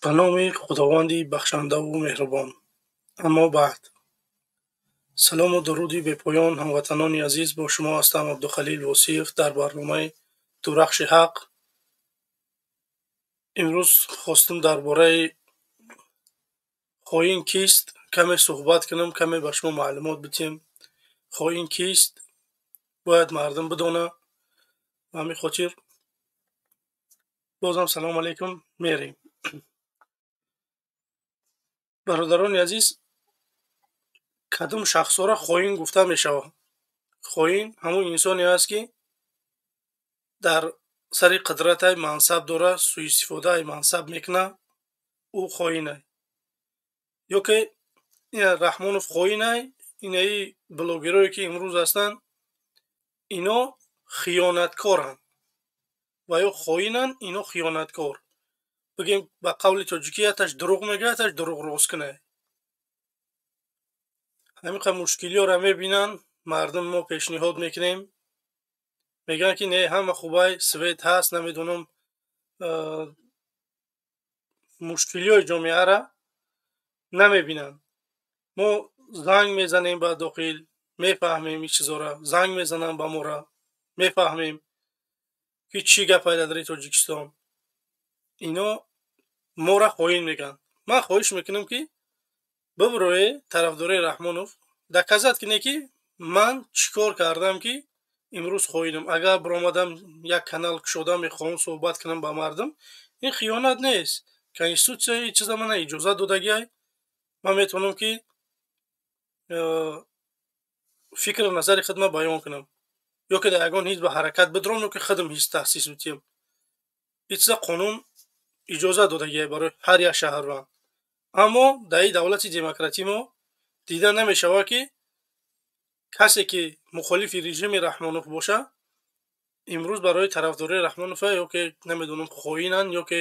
Ба номи Худованди бахшандаву меҳрубон. Аммо баъд. Салому дуруди бепоён, ҳамватанони азиз, бо шумо ҳастам Абдухалил Восиев дар барномаи Дурахши ҳақ. Имрӯз хостам дар бораи хоин кист каме суҳбат кунам, каме ба шумо маълумот бидиҳем. Хоин кист бояд мардум бидона. Ба ҳамин хотир бозам салому алайкум мерем. Бародарони азиз, кадом шахсҳоро хоин гуфта мешавад? Хоин ҳамон инсоне аст, ки дар сари қудратай мансаб дорад, суистифодаи мансаб мекунад, ӯ хоинай. Ё ки Раҳмонов хоинай, инаи блогерое ки имрӯз ҳастанд, ино хиёнаткоранд ва ё хоинанд, ино хиёнаткор. Бигем, ба қавли тоҷикӣ, яташ дурӯғ мегӯяд, яташ дурӯғ рост кунад. Ҳамин қадр мушкилиёро мебинанд мардум, мо пешниҳод мекунем, мегӯянд ки не, ҳама хубай, свет ҳаст, намедонам, мушкилиҳои ҷомеаро намебинанд. Мо занг мезанем ба дохил, мефаҳмем ин чизҳоро, занг мезананд ба мора, мефаҳмем ки чӣ гапай дар Тоҷикистон. Ино мора хоин мегӯянд. Ман хоҳиш мекунам, ки бибурое тарафдории Раҳмонов, доказать кине, ки ман чӣ кор кардам, ки имрӯз хоинам. Агар биромадам, як канал кушодам, мехоҳам суҳбат кунам ба мардум, ин хиёнат нест. Конститутсия ин чиза мана иҷозат додагиай. Ман метавонам, ки фикру назари худма баён кунам, ё ки дар ягон ҳизб ҳаракат бидром, ё ки худам ҳизб таъсис битиҳам. Ин чиза қонун иҷозат додагиай барои ҳар як шаҳрванд. Аммо дар ин давлати демократӣ мо дида намешавад, ки касе ки мухолифи режими Раҳмонов боша, имрӯз барои тарафдории Раҳмонова ё ки намедонам, хоинанд, ё ки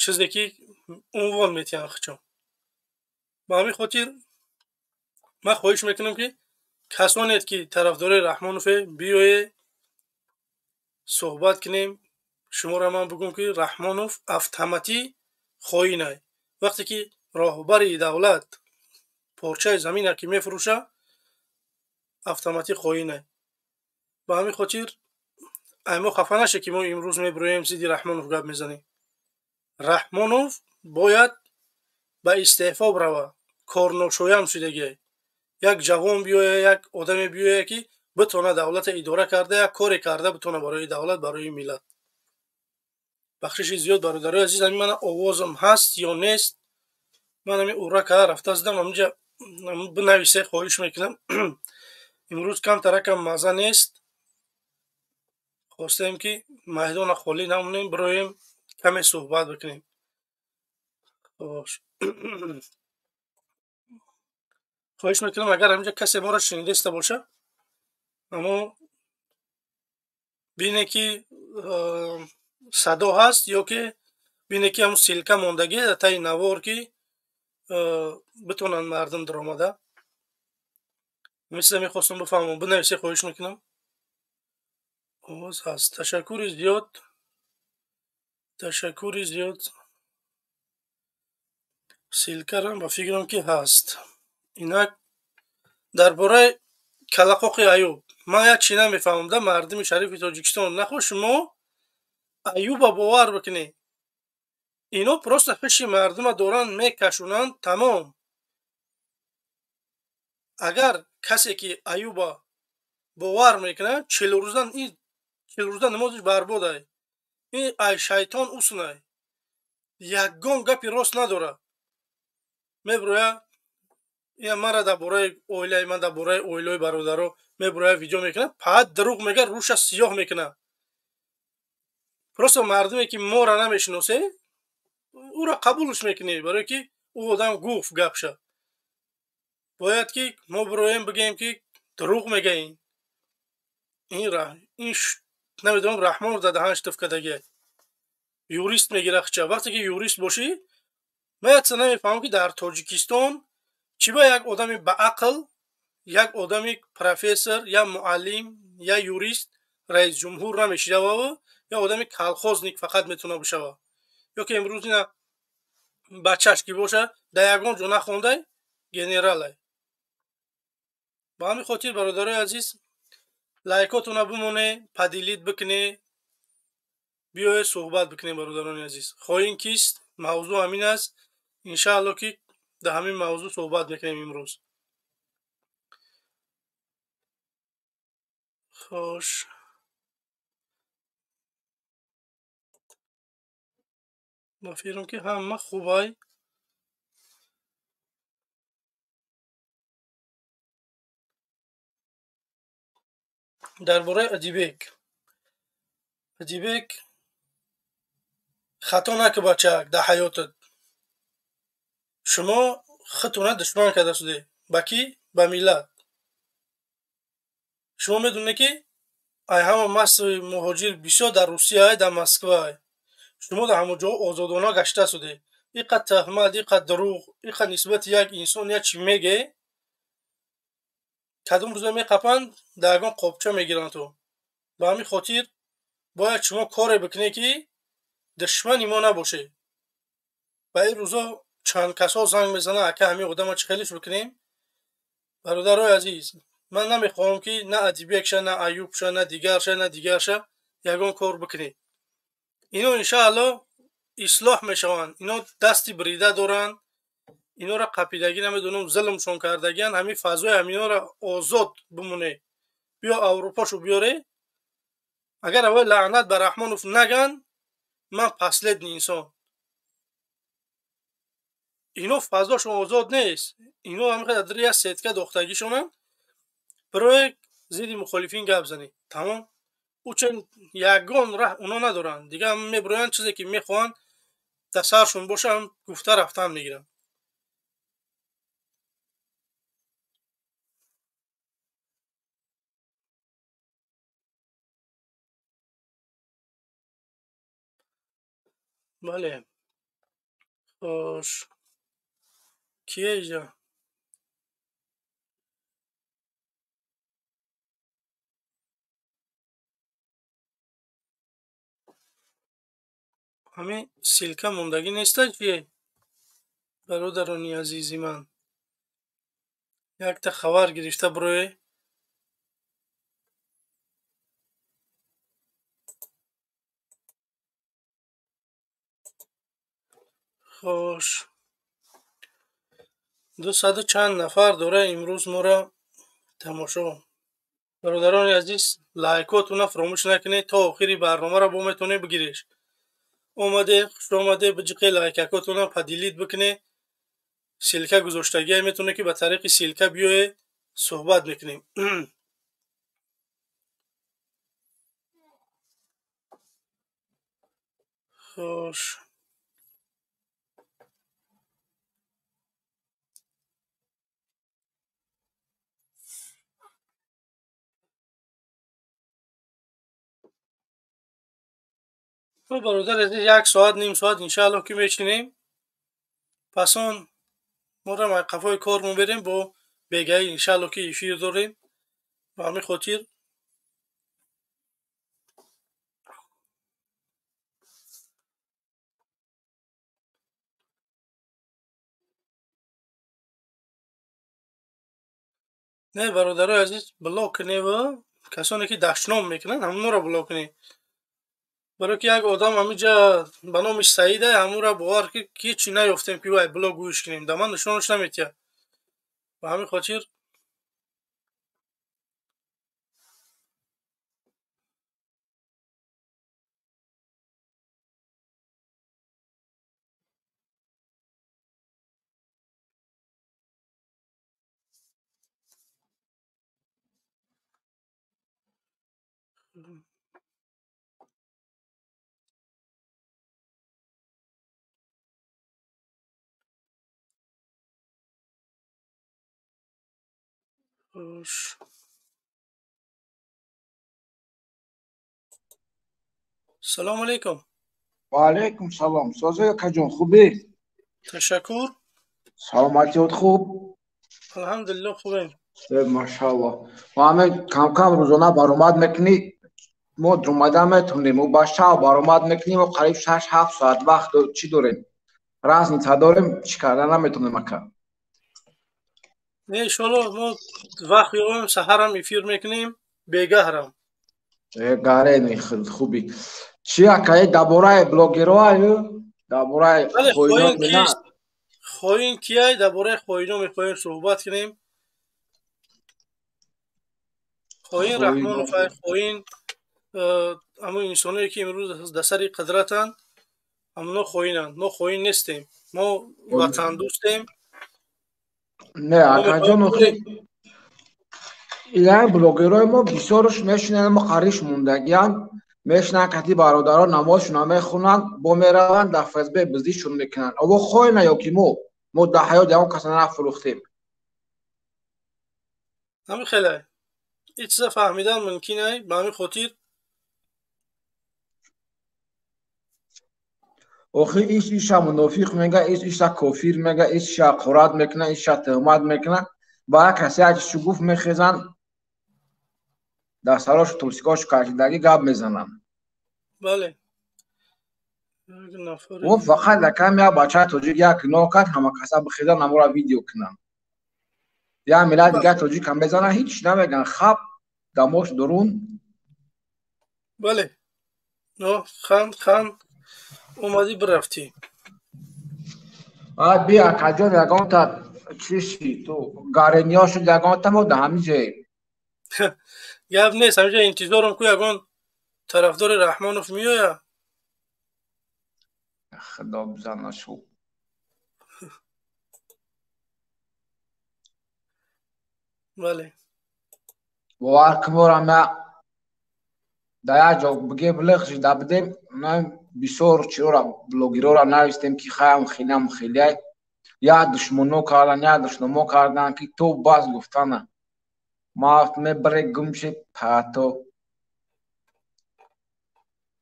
чизе ки унвон метиҳанд хичон. Ба ҳамин хотир ман хоҳиш мекунам, ки касоне ки тарафдории Раҳмонове, биёе суҳбат кунем. Шуморо ман бигӯм, ки Раҳмонов автоматӣ хоинай. Вақте ки роҳбари давлат порчаи замина ки мефурӯша, автоматӣ хоинай. Ба ҳамин хотир ай мо хафа наше, ки мо имрӯз мебироем, зидди Раҳмонов гап мезанем. Раҳмонов бояд ба истеъфо бирава, корношоям шудагиай. Як ҷавон биёя, як одаме биёя, ки битавона давлата идора карда, як коре карда битавона барои давлат, барои миллат. Бахшиши зиёд, бародарои азиз, ҳамин мана овозам ҳаст ё нест? Ман ҳамин ура карда рафта задам, ҳаминҷа бинависе, хоҳиш мекунам. Имрӯз камтаракам маза нест, хостем, ки майдона холӣ намонем, бироем, каме суҳбат бикунем. Хош, хоҳиш мекунам, агар ҳаминҷа касе моро шунидаиста боша, аммо бине, ки садо ҳаст, ё ки бине, ки ҳамун ссылка мондагӣ дар таи навор, ки битавонанд мардум даромада. Мисла мехостам бифаҳмам, бинависе, хоҳиш мекунам. Овоз ҳаст, ташаккури зиёд, ташаккури зиёд. Ссылка рам ба фикрам, ки ҳаст. Инак, дар бораи калақоқи Аюб ман як чи намефаҳмам да, мардуми шарифи Тоҷикистон, нахо шумо Аюба бовар бикунед? Ино просто ҳуши мардума доранд мекашонанд, тамом. Агар касе ки Аюба бовар мекунад, 40 рӯза, ин 40 рӯза намозиш барбодай. Ин ай шайтон уснай, ягон гапи рост надорад. Мебироя, ина мара дар бораи оилаи ман, дар бораи оилаи бародаро мебироя, видео мекунад, паат дурӯғ мега, рӯша сиёҳ мекунад. Просто мардуме ки моро намешиносе, ӯро қабулш мекунед, барое ки ӯ одам гуфт гапша. Бояд ки мо бироем, бигӯем, ки дурӯғ мегаин. Ин намедонам, Раҳмонов дар даҳанаш туф кардагиай. Юрист мегира хича. Вақте ки юрист бошӣ, ман як чиза намефаҳмам, ки дар Тоҷикистон чӣ ба як одами баақл, як одами профессор, як муаллим, як юрист раисҷумҳур намешававу як одами колхозник фақат метавона бишава? Ё ки имрӯз ина Бачаш ки боша, дар ягон ҷо нахондай, генералай. Ба ҳамин хотир, бародарои азиз, лайкотона бимоне, поделить бикуне, биёед суҳбат бикунем, бародарони азиз. Хоин кист? Мавзӯъ ҳамин аст. Иншаалло ки дар ҳамин мавзӯъ суҳбат мекунем имрӯз. Хош. Ба фикрам ки ҳама хубай. Дар бораи Адибек. Адибек, хато накӣ, бачак, дар ҳаётат. Шумо худтона душман карда шудед. Ба кӣ? Ба миллат. Шумо медонед ки ай ҳама массави муҳоҷир бисёр дар Русияй, дар Москвай. Шумо дар ҳамон ҷо озодона гашта шудед. Иқа тӯҳмат, иқа дурӯғ, иқа нисбати як инсон як чӣ меге, кадом рӯза меқапанд, дар ягон қобча мегиранд ту. Ба ҳамин хотир бояд шумо коре бикунед ки душмани мо набошед. Ба ин рӯзо чанд касҳо занг мезананд, ака ҳамин одама чӣ хелиш бикунем? Бародарои азиз, ман намехоҳам ки на Адибекша, на Аюбша, на дигарша, на дигарша ягон кор бикунед. Ино иншаалло ислоҳ мешаванд. Ино дасти бирида доранд, инора қапидагӣ намедонам, зулмшон кардагиан. Ҳамин фазои ҳаминора озод бимоне. Биё Аврупошу биёре. Агар аввал лаънат ба Раҳмонов наган, ман последний инсон. Ино фазошон озод нест. Ино ҳамин қадар як сетка дохтагишонанд. Барои зидди мухолифин гап занӣ. Тамом. Учен ягон раҳ уно надоранд. Дига мебироянд, чизе ки мехоҳанд дар саршон боша, ҳам гуфта рафтан мегиранд. Бале. Хош. Кие иҷа? Ҳамин ссылка мондагӣ неста чие? Бародарони азизи ман. Якта хабар гирифта бирое. Хош. 200 чанд нафар дора имрӯз моро тамошо. Бародарони азиз, лайкотона фаромӯш накунед, то охири барномаро бо метавонед бигиреш. Омаде, хуш омаде, биҷиқе лайкакотона поделить бикуне. Ссылка гузоштагия метавонед ки ба тариқи ссылка биёе суҳбат мекунем. Хош. Бародар азиз, як соат, ним соат иншаалло ки мешинем. Пас он моро қафои кор меберем, бо бегаӣ иншаалло ки эфир дорем. Ба ҳамин хотир не, бародарои азиз, блок кунева касоне ки дашном мекунанд, ҳамонро блок кунед. Барои ки як одам ҳаминҷа ба номи Саида, ҳамонро бовар ки ҳечи наёфтем ки вай блок гӯш кунем. Да ман нишонаш наметиҳад. Ба ҳамин хотир Салом алейкум. Ва алейкум салом. Созӣ акаҷон, хубӣ? Ташаккур. Саломатиёт хуб? Алҳамдулилло, хубем. Машаалло. Мо ҳамин кам-кам рӯзона баромад мекунӣ, мо омада метавонем, ба шаб баромад мекунем, мо қариб 6-7 соат вақт чӣ дорем? Разница дорем, чӣ карда наметонем ака. Не, иншоалло мо вақт ёбем, саҳарам эфир мекунем, бегаҳрам. Гарени хуби. Чи ака, дар бораи блогероаю, дар бораи хоино мена? Хоин кияй, дар бораи хоино мехоҳем суҳбат кунем. Хоин Раҳмонов, хоин ҳамон инсоное ки имрӯз дар сари қудратанд, ҳамоно хоинанд. Мо хоин нестем, мо ватандӯстем. Не, акаҷон, охи ина блогерои мо бисёрш мешинанд, мо қариш мондагианд, мешинанд кати бародарон намозшона мехонанд, бо мераванд дар ФСБ биздишон мекунанд. Ово хоина ё ки мо? Мо дар ҳаёт ягон каса нафурӯхтем. Ҳамин хеле ин чиза фаҳмидан мумкин ай, ба ҳамин хотир охи иш иша мунофиқ мега, иш иша кофир мега, иш иша ҳақорат мекуна, иш иша тӯҳмат мекуна. Ба як касе як чиз гуфт, мехезанд дар сарошу трусикошу кашидагӣ гап мезананд. Бале. О фақат якам як бачаи тоҷик як гуноҳ кард, ҳама каса бихезанд амора видео кунанд. Як миллат дигар тоҷикам мезананд, ҳеҷ намегӯянд, хаб дамош дурун. Бале. Но хан хан омадӣ бирафтӣ. А би акаҷон, ягонта чиши ту гарениё шуд, ягонта мо дар ҳамин ҷоем. Гап нест, ҳаминҷа интизорам ку ягон тарафдори Раҳмонов меояд. Худо бизана шу. Бале. Бовар кунорам, я дар як ҷо бигем лиқ шида будем, бисёр чиёра блогерора навистем ки хаям хелиам хелиай, як душмоно кардан, як душномо кардан ки то бас гуфтана. Ма мебаре гумши пато.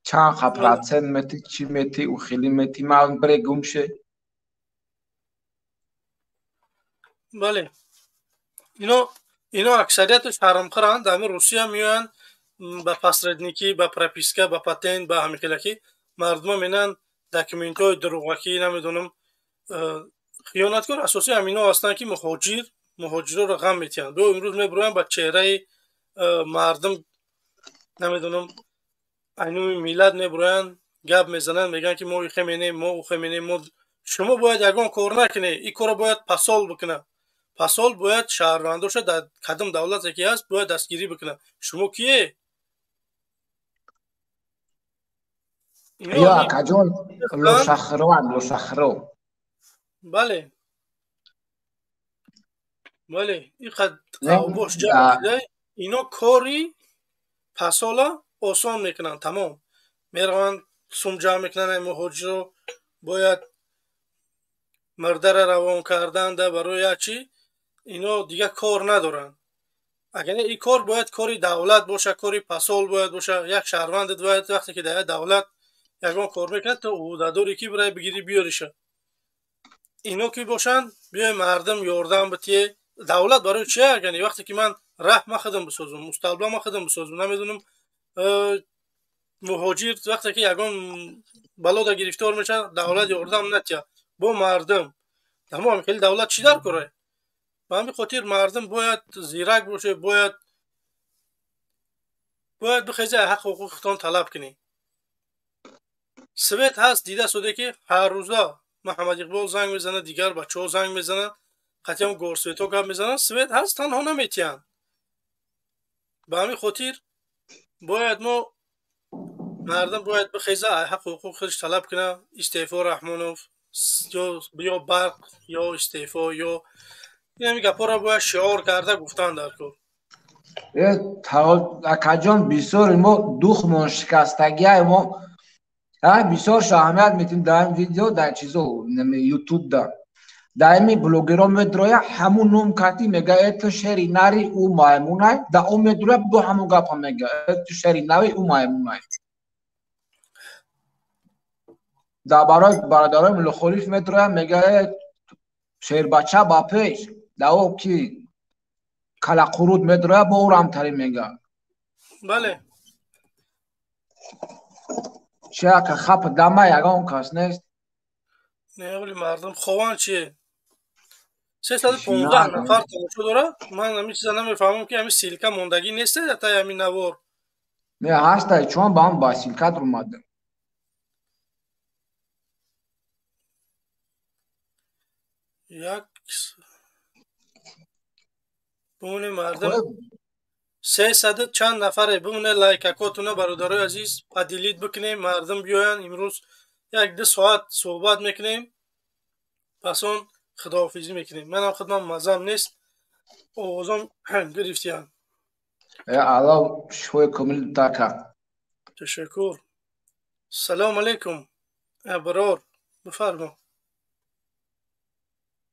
Чанд ха процент мети, чӣ мети, ӯ хелӣ мети, ма бре гумши. Бале. Ино аксарияташ ҳаромхӯранд, дар ҳамин Русия меоянд ба посредникӣ, ба прописка, ба патент, ба ҳамин хелакӣ мардума менанд документҳои дурӯғакӣ, намедонам. Хиёнаткор асосӣ ҳамино ҳастанд ки муҳоҷирро ғам метиҳанд. Бо имрӯз мебуроянд ба чеҳраи мардум, намедонам, айнуми миллат мебуроянд, гап мезананд, мегӯянд ки мо ихе менем, мо ухе менем, мо шумо бояд ягон кор накунед, ин корро бояд пасол бикунад. Пасол бояд шаҳрвандоша дар кадом давлате ки ҳаст бояд дастгирӣ бикунад. Шумо кие? Ё акаҷон, лошахроанд, лошахро. Бале. Бале, ин қад қавбош ҷамъ шуда, ино кори пасола осон мекунанд, тамом. Мераванд сум ҷамъ мекунанд, муҳоҷиро бояд мурдара равон карданда барои як чӣ, ино дигар кор надоранд. Агар ин кор бояд кори давлат боша, кори пасол бояд боша, як шаҳрванд бояд вақте ки дар як давлат ягон кор мекунад, то ӯҳдадоре ки бирай бигирӣ биёриша. Ино ки бошанд, биёй мардум ёрдам битие. Давлат барои чи агани вақте ки ман раҳ ма худам бисозум, мусталба ма худам бисозум, намедонам, муҳоҷир вақте ки ягон балода гирифтор мешавад, давлат ёрдам натиҳад бо мардум. Тамом, хеле давлат чӣ дар кора? Ба ҳамин хотир мардум бояд зирак боше, бояд бихезе ҳақ ҳуқуқитон талаб кунӣ. Свет ҳаст, дида соде ки ҳар рӯза Муҳаммад Иқбол занг мезанад, дигар бачаҳо занг мезананд, қатъиан горсветҳо гап мезананд, свет ҳаст, танҳо наметиҳанд. Ба ҳамин хотир бояд мо мардум бояд бихеза ҳақ ҳуқуқ худаш талаб кунад. Истеъфо Раҳмонов, ё барқ, ё истеъфо, ё ин гапҳоро бояд шиор карда гуфтан дар кор. Акаҷон, бисёри мо духмон шикастагиай мо бисёр аҳамият метим дар ин видео, дар чизо ютубда. Дар ими блогеро медроя ҳамун ном кати мега это шери нари ӯ маймунай, да ӯ медроя бо ҳамун гапа мега это шери нави ӯ маймунай. Да барои бародарои мухолиф медроя мега шербача ба пеш, да ӯ ки калақуруд медроя бо ӯ рамтарӣ мега. Бале. Чи ака хап дама ягон кас нест? Не, вале мардум хованд чи? 315 нафар тамошо дорад. Ман ҳамин чиза намефаҳмам, ки ҳамин ссылка мондагӣ нест дар таи ҳамин навор. Не, ҳастай, чун ба ҳам ба ссылка даромадам. Як бумоне мардум 300 чанд нафаре бумоне, лайкакотуна, бародарои азиз, поделить бикунем, мардум биёянд. Имрӯз 1-2 соат суҳбат мекунем, пас он худоҳофизӣ мекунем. Манам худман маззам нест, овозом гирифтиянд. Аллоҳ шифои комил така. Ташаккур. Салому алайкум, Аброр, бифармо.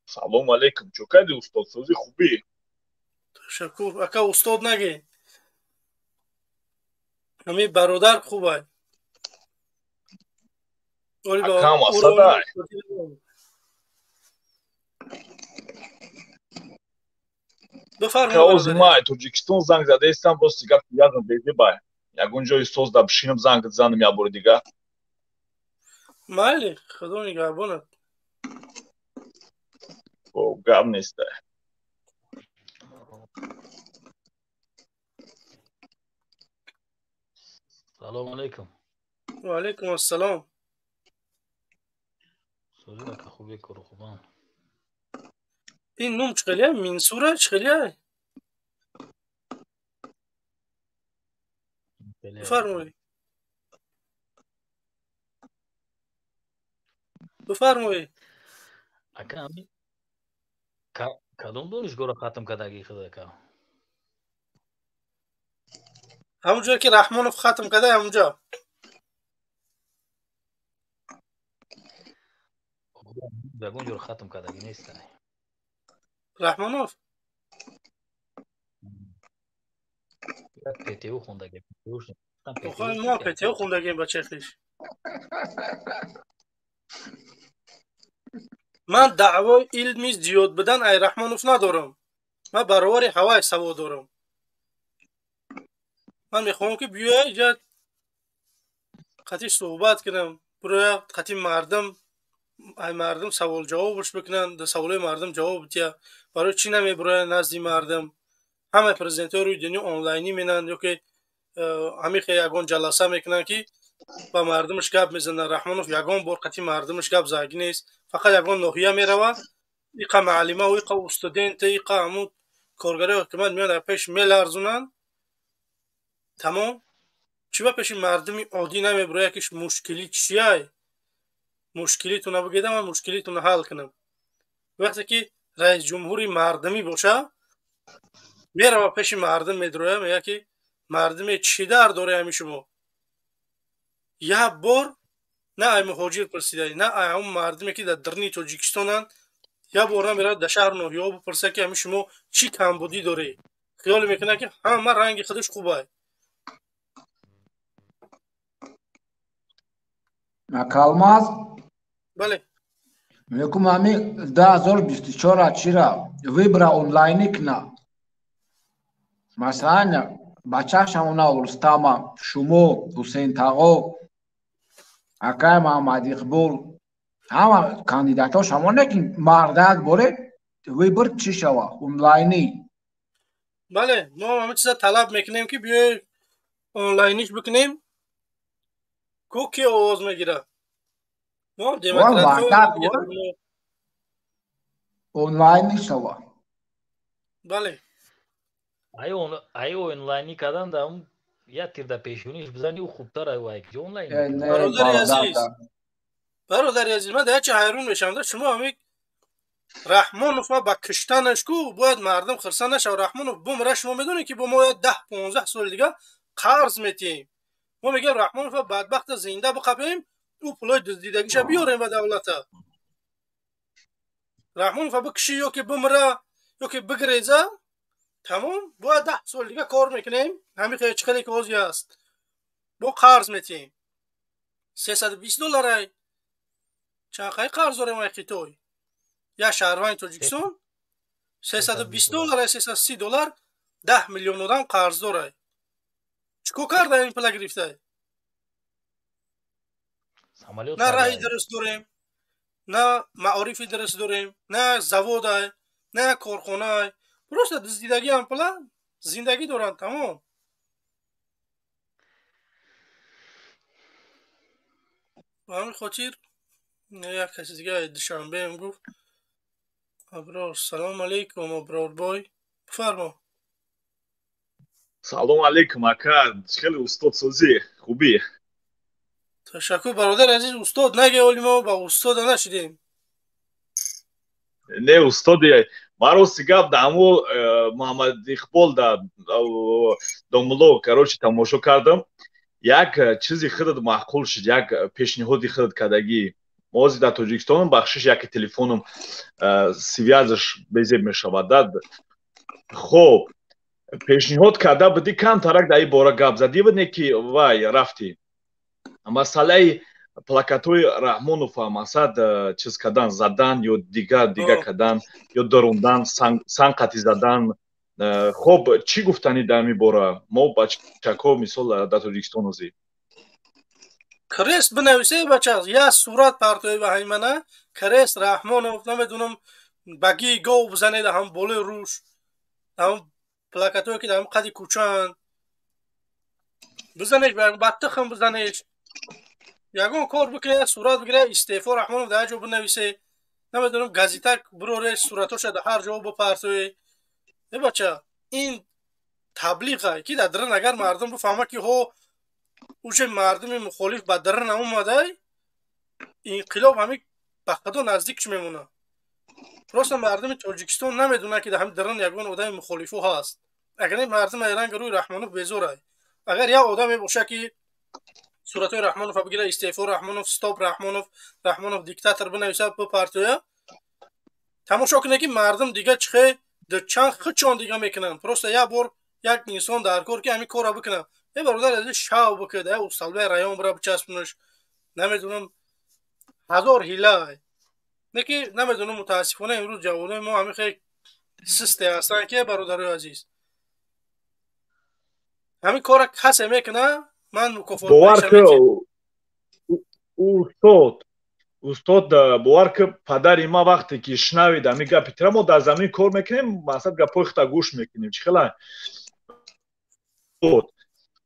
Салому алайкум, чо кардӣ, устод? Сӯзи хубӣ? Ташаккур, ака. Устод нагӣ, ҳамин бародар хубай. Акам асадай. Бифармо. Ма Тоҷикистон занг задаистам. Рости гап, язм безебай, ягон ҷои соз да бишинам, занг занам як бори дига. Майли, худо нигаҳбонат. Гап неста. Салому алайкум. Ва алайкум ассалом. Сӯзи, ака, хубе, кору хубам? Ин ном чӣ хелия? Минсура чӣ хелия? Бифармоед, бифармоед. Ака, кадом донишгоҳро хатм кардагӣ худ, ака? Ҳамон ҷое ки Раҳмонов хатм карда, ҳамонҷо. Ягон ҷоро хатм кардагӣ неста. Раҳмонов? ПТУ хондагӣ. Мо ПТУ хондагем, бачаи хеш. Ман даъвои илми зиёд будан ай Раҳмонов надорам. Ман баровари ҳавай савод дорам. Ман мехоҳам, ки биёя иҷа, қатъи суҳбат кунам, бироя қатъи мардум, ай мардум савол ҷавобш бикунанд, дар саволои мардум ҷавоб бития. Барои чӣ намебирояд назди мардум? Ҳамаи президентҳои рӯи дунё онлайнӣ менанд ё ки ҳамихе ягон ҷаласа мекунанд, ки ба мардумаш гап мезананд. Раҳмонов ягон бор қатъи мардумаш гап задагӣ нест, фақат ягон ноҳия меравад, иқа маълимаву иқа студента, иқа ҳамун коргарои ҳукумат меоянд, дар пеш меларзонанд, тамом. Чӣ ба пеши мардуми оддӣ намебирояд, ки мушкилӣ чияй, мушкилитона бигеда, ман мушкилитона ҳал кунам? Вақте ки раисҷумҳури мардумӣ боша, мерава пеши мардум, медроя, мегӯяд, ки мардуме, чӣ дард доред ҳамин шумо? Як бор на ай муҳоҷир пурсида, на ай ҳамун мардуме, ки дар даруни Тоҷикистонанд. Як бор намерад дар шаҳру ноҳияҳо бипурса, ки ҳамин шумо чӣ камбудӣ доред? Хиёле мекунад, ки ҳама ранги худаш хубай. Калмаз. Бале. Мекум, ҳами 2024 чира выбора онлайнӣ кна. Масалан, бачашамона, Рустама, шумо, Ҳусейн тағо, акай Маҳаммад Иқбол, ҳама кандидатҳо шамоне, ки мардак боре выбор чӣ шава, онлайнӣ. Бале, мо ҳамин чиза талаб мекунем, ки биёй онлайниш бикунем. Ку ки овоз мегирад? Мо демократҳо. Онлайнӣ шава. Бале. Ай онлайнӣ кардан да як тир да пешониш бизани, ӯ хубтар. Ай ки онлайн. Бародари азиз, бародари азиз, ман дар як чи ҳайрон мешавам да шумо. Ҳамин Раҳмонова ба киштанаш ку бояд мардум хирсанд нашавад. Раҳмонов бумра, шумо медонед, ки бо мо 10-15 соли дига қарз метиҳем. Мо мегӯем, Раҳмонова бадбахта зинда биқапем, ӯ пулои дуздидагиша биёрем ба давлата. Раҳмонова бикишӣ ё ки бумра, ё ки бигреза, тамом, бояд 10 соли дига кор мекунем. Ҳамин чӣ хеле ки ҳозир аст, бо қарз метиҳем 320 долларай. Чанд қарз дорем ай Хитой? Як шаҳрванди Тоҷикистон 320 доллар, 330 доллар, 10 миллион одам қарздорай. Чӣ кор карда ин пула гирифтай? На раҳи дуруст дорем. На маорифи дуруст дорем, на заводай, на корхонай. Просто дуздидагиам пула зиндагӣ доранд, тамом. Ба ҳамин хотир як каси дига Душанбеам гуфт. Аброр, салом алейкум, Аброрбой, бифармо. Салом алейкум, ака, хеле устод, созӣ, хубӣ? Ташаккур, бародари азиз. Устод наге, оли мо ба устода нашидем. Не, устоди ман, рости гап, да ҳамо Муҳаммад Иқбол да домуло, короче, тамошо кардам, як чизи худат маъқул шуд, як пешниҳоди худат кардагӣ. Мо ҳозир дар Тоҷикистонам, бахшиш, яке телефоном связаш безеб мешавад. Да, хоб, пешниҳод карда будӣ, камтарак дар ин бора гап задӣ, не ки вай рафтӣ. Масъалаи плакатҳои Раҳмонова, мақсад, чиз кардан, задан ё дигар дигар кардан ё дарондан, санқати задан. Хоб, чӣ гуфтанӣ дар ҳамин бора? Мо бачакҳо, мисол, дар Тоҷикистон ҳозир Крест бинависе, бача, як сурат партои ба ҳаймана, крест Раҳмонов, намедонам, баги гов бизанед ҳам болои рӯш, ҳам плакатҳое ки дар қади кӯчаанд, бизанеш, ба тухм бизанеш, ягон кор бикунед, сурат бигиред, истеъфо Раҳмонов дар ҷо бинависе, намедонам, газета бироре, суратоша дар ҳар ҷо бипартое. Э бача, ин таблиға ки дар дарун агар мардум бифаҳмад, ки ҳо, уже мардуми мухолиф ба дарун омадай, инқилоб ҳами ба худо наздикш мемонад. Просто мардуми Тоҷикистон намедонад, ки дар ҳами дарун ягон одами мухолифо ҳаст. Агар ин мардум ранги рӯи Раҳмонов безорай, агар як одаме бошад, ки суратҳои Раҳмонова бигира, истеъфо Раҳмонов, стоп Раҳмонов, Раҳмонов диктатор бинависа, бипартоя, тамошо кунед, ки мардум дига чихе чанд худшон дига мекунанд. Просто як бор як инсон дар кор, ки ҳамин корро бикунад. Е бародар азиз, шав бикунед, е усталбаи район бира бичаспунаш, намедонам, ҳазор ҳила не ки намедонам. Мутаассифона, имрӯз ҷавонои мо ҳамин хеле систе ҳастанд, ки, бародарои азиз, ҳамин корра касе мекунад, ман мукофот. Бовар ки, устод, устод, бовар ки, падари ма вақте ки шунавид ҳамин гапи тира, мо дар замин кор мекунем, мақсад, гапҳои хута гӯш мекунем, чӣ хела,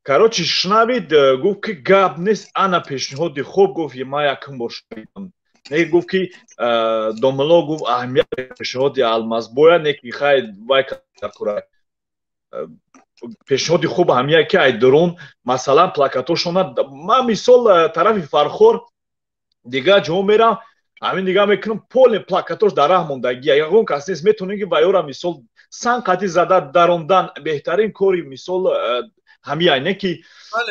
короче, шунавид, гуфт, ки гап нест, ана пешниҳоди хуб, гуфт, ман якум бор шунидам. Не, гуфт, ки домуло, гуфт, аҳамият пешниҳоди Алмазбоя не, ки хай вай кора пешниҳоди хуб ҳамия, ки ай дурун, масалан, плакатошона, ман, мисол, тарафи Фархор, дигар ҷо мерам, ҳамин дига мекунам, поле плакатош дар раҳ мондагия, ягон кас нест. Метавонем, ки ваёра, мисол, санқати зада дарондан беҳтарин кори, мисол, ҳамия не, ки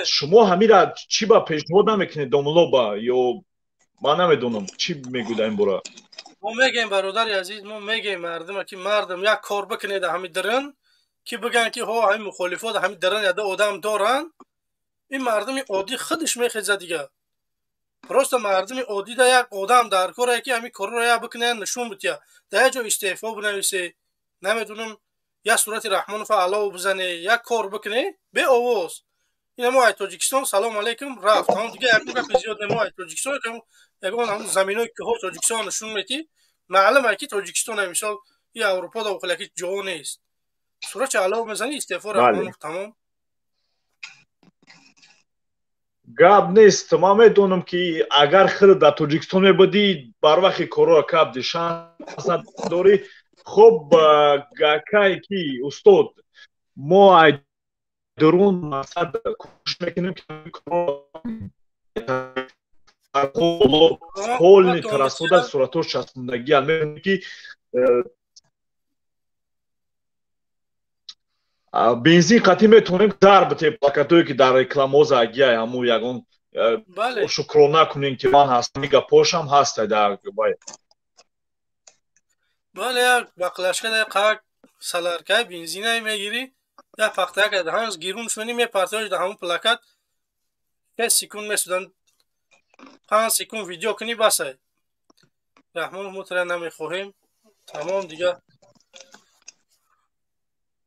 шумо ҳамира чӣ ба пешниҳод намекунед домулоба ё ман намедонам, чӣ мегӯед ин бора? Мо мегӯем, бародари азиз, мо мегӯем мардума, ки мардум, як кор бикунед ҳами дарун, ки бигӯянд, ки ҳо, ҳамин мухолифот ҳамин дарун яда одам доранд. Ин мардуми оддӣ худаш мехезад дига. Просто мардуми оддида як одам дар коре, ки ҳамин корро як бикунад, нишон бития, дар як ҷо истеъфо бинависе, намедонам, як сурати Раҳмонова алов бизане, як кор бикуне беовоз. Ина мо ай Тоҷикистон салом алейкум, рафт, тамом, дига ягон гапи зиёд не. Мо ай Тоҷикистон ягон ҳамун заминои кӯҳо Тоҷикистон нишон метӣ, маълум ай, ки Тоҷикистон, мисол, и Аврупо да охилаки ҷо нест. Сурати алов мезанӣ, истеъфо Раҳмонов, тамом. Гап нест, ман медонам, ки агар худ дар Тоҷикистон мебудӣ, барвақти корро кабди, шанс надорӣ. Хуб, гакае ки, устод, мо ай дурун, мақсад, кӯшиш мекунем, ки полни тарасода суратҳош часпондагиан, мебинем, ки бензин қатъӣ метавонем зарб те плакатое, ки дар рекламаҳо загия, ҳамун ягон шукрона кунем, ки ман ҳастам, гапошам ҳаста дар. Бале, як баклашка қак саларкаи бензинае мегирӣ, як пахтаяк ҳанӯз гирун шуни мепартоиш дар ҳамун плакат, 5 секунд месудан, 5 секунд видео кунӣ, басай. Раҳмонов, мо тара намехоҳем, тамом дига.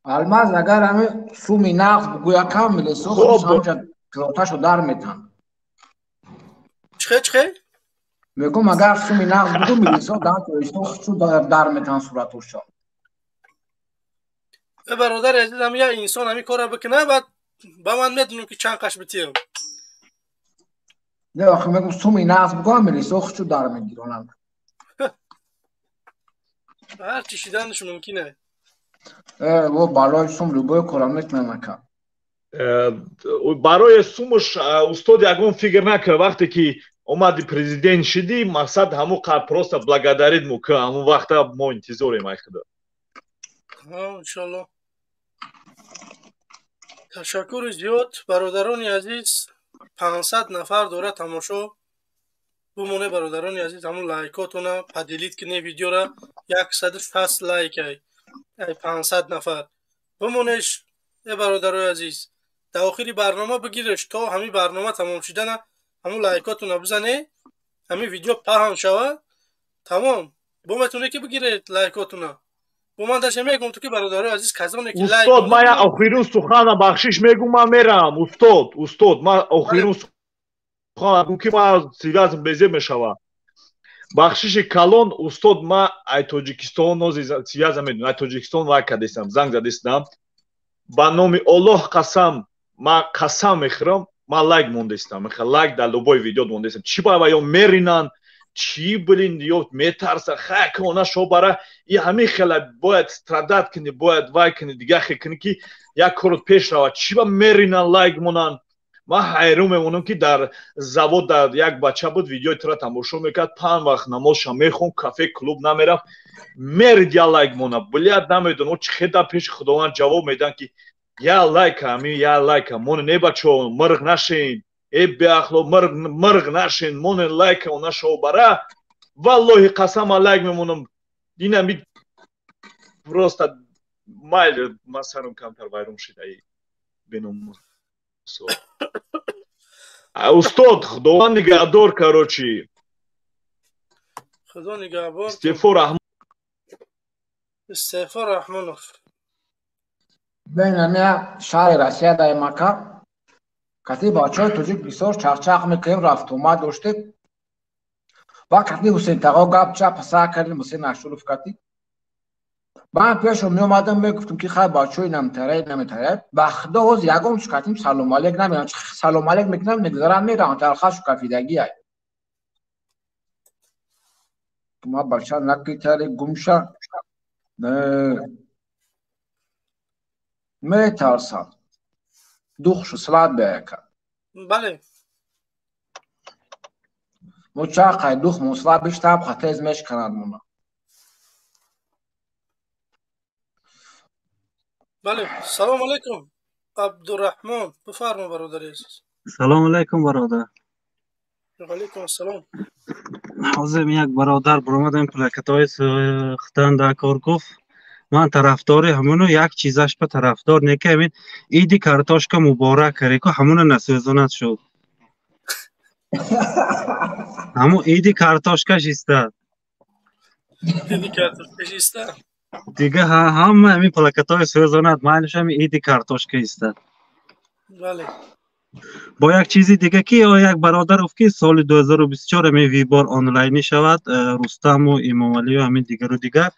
Алмаз, агар ҳами суми нақд бугӯя, кам милесо, ҳамҷа килоташо дар метан. Чихе, чихе? Мегум агар суми нағз буду милисо дар Тоҷикистон хучу дар метан суратошо. Бародари азизам, я инсон ҳамин корро бикунад, баъд ба ман медонам ки чанд қаш битиям. Не, охи мегум суми нағз бугам милисо хучу дар мегиронанд. Ҳар чи шиданаш мумкин е. Во барои сум любой корро метунам ака. Барои сумуш устод ягон фикр накард. Вақте ки омади президент шидӣ, мақсад ҳамун қар просто благодарит мо ки ҳамун вақта мо интизорем ай худо. Иншалло. Ташаккури зиёд, бародарони азиз. 500 нафар дора тамошо. Бумоне, бародарони азиз, ҳамун лайкотона поделить кне видеора. 160 лайк ай 500 нафар. Бумонеш, э бародарои азиз, дар охири барнома бигиреш, то ҳамин барнома тамом шудана ҳамун лайкотона бизане, ҳамин видео паҳн шава, тамом. Бо метавоне ки бигиред лайкотона. Бо ман даша мегум ту ки бародарои азиз, казоне ки лайк. Устод, ман як охирун сухана бахшиш мегум, ман мерам. Устод, устод, ман охирун сухана гум ки ман связм безеб мешава. Бахшиши калон, устод, ман ай Тоҷикистон нози связа медонам, ай Тоҷикистон вай кардестам, занг задестам. Ба номи Оллоҳ қасам, ман қасам мехӯрам, ман лайк мондестам. Мехоҳам лайк дар любой видео мондестам. Чӣ ба ё меринанд, чӣ блин ё метарса, хай ки она шо бара, и ҳамин хела бояд страдать кунӣ, бояд вай кунӣ, дигар хел кунӣ ки як корот пеш равад. Чӣ ба меринанд, лайк монанд? Ман ҳайрон мемонам ки дар завод дар як бача буд, видеои тура тамошо мекард, панҷ вақт намозша мехонд, кафе клуб намерафт, мерид я лайк мона. Блядь, намедонам чӣ хел дар пеши Худованд ҷавоб медиҳанд ки я лайка, ҳамин я лайка моне. Не, бачо, мирғ нашин, э беахло, мирғ мирғ нашин, моне лайка она шо бара. Валлоҳи қасам, ман лайк мемонам. Инами просто майли, ман сарам камтар вайрон шид ай беномус. Устод, Худованд нигаҳдор, короче. Худо нигаҳбон. Истеъфо Раҳмон. Истеъфо Раҳмонов. Бен ҳамия шаҳри Россия дар мака кати бачаҳои тоҷик бисёр чақчақ мекунем, рафтуомад доштем. Ва кати Ҳусейн тағо гап чап сар кардем, Ҳусейн Ашуров кати. Ман пешо меомадам, мегуфтам ки хай бачаҳои наметарай, наметарай. Ба худо ҳозир ягон чиз катим салом алейк намеям. Салом алейк мекунам, мегузарам, меравам, талхашу кафидагӣ ай. Ма бача накитари гумша. Метарсам. Духшу слаб яка. Бале. Мо чақай дух мо слабиш табха тез мешканад мона. Бале, салом алейкум. Абдурраҳмон, бифармо, бародари азиз. Салом алейкум, бародар. Алейкум ассалом. Ҳозир як бародар баромадам, плакатҳои хитан дар кор гуфт. Ман тарафдори ҳамону як чизаш ба тарафдор не ки ҳамин иди картошка муборак кареку ҳамоно насӯзонад шуд. Ҳамон иди картошкаш истад. Иди картошкаш истад. Дига ҳама ҳамин плакатҳои сӯзонад, майлаш ҳамин иди картошка истад. Бале. Бо як чизи дига ки як бародар гуфт ки соли 2024 ҳамин вибор онлайнӣ шавад, Рустаму Имомалию ҳамин дигару дигар.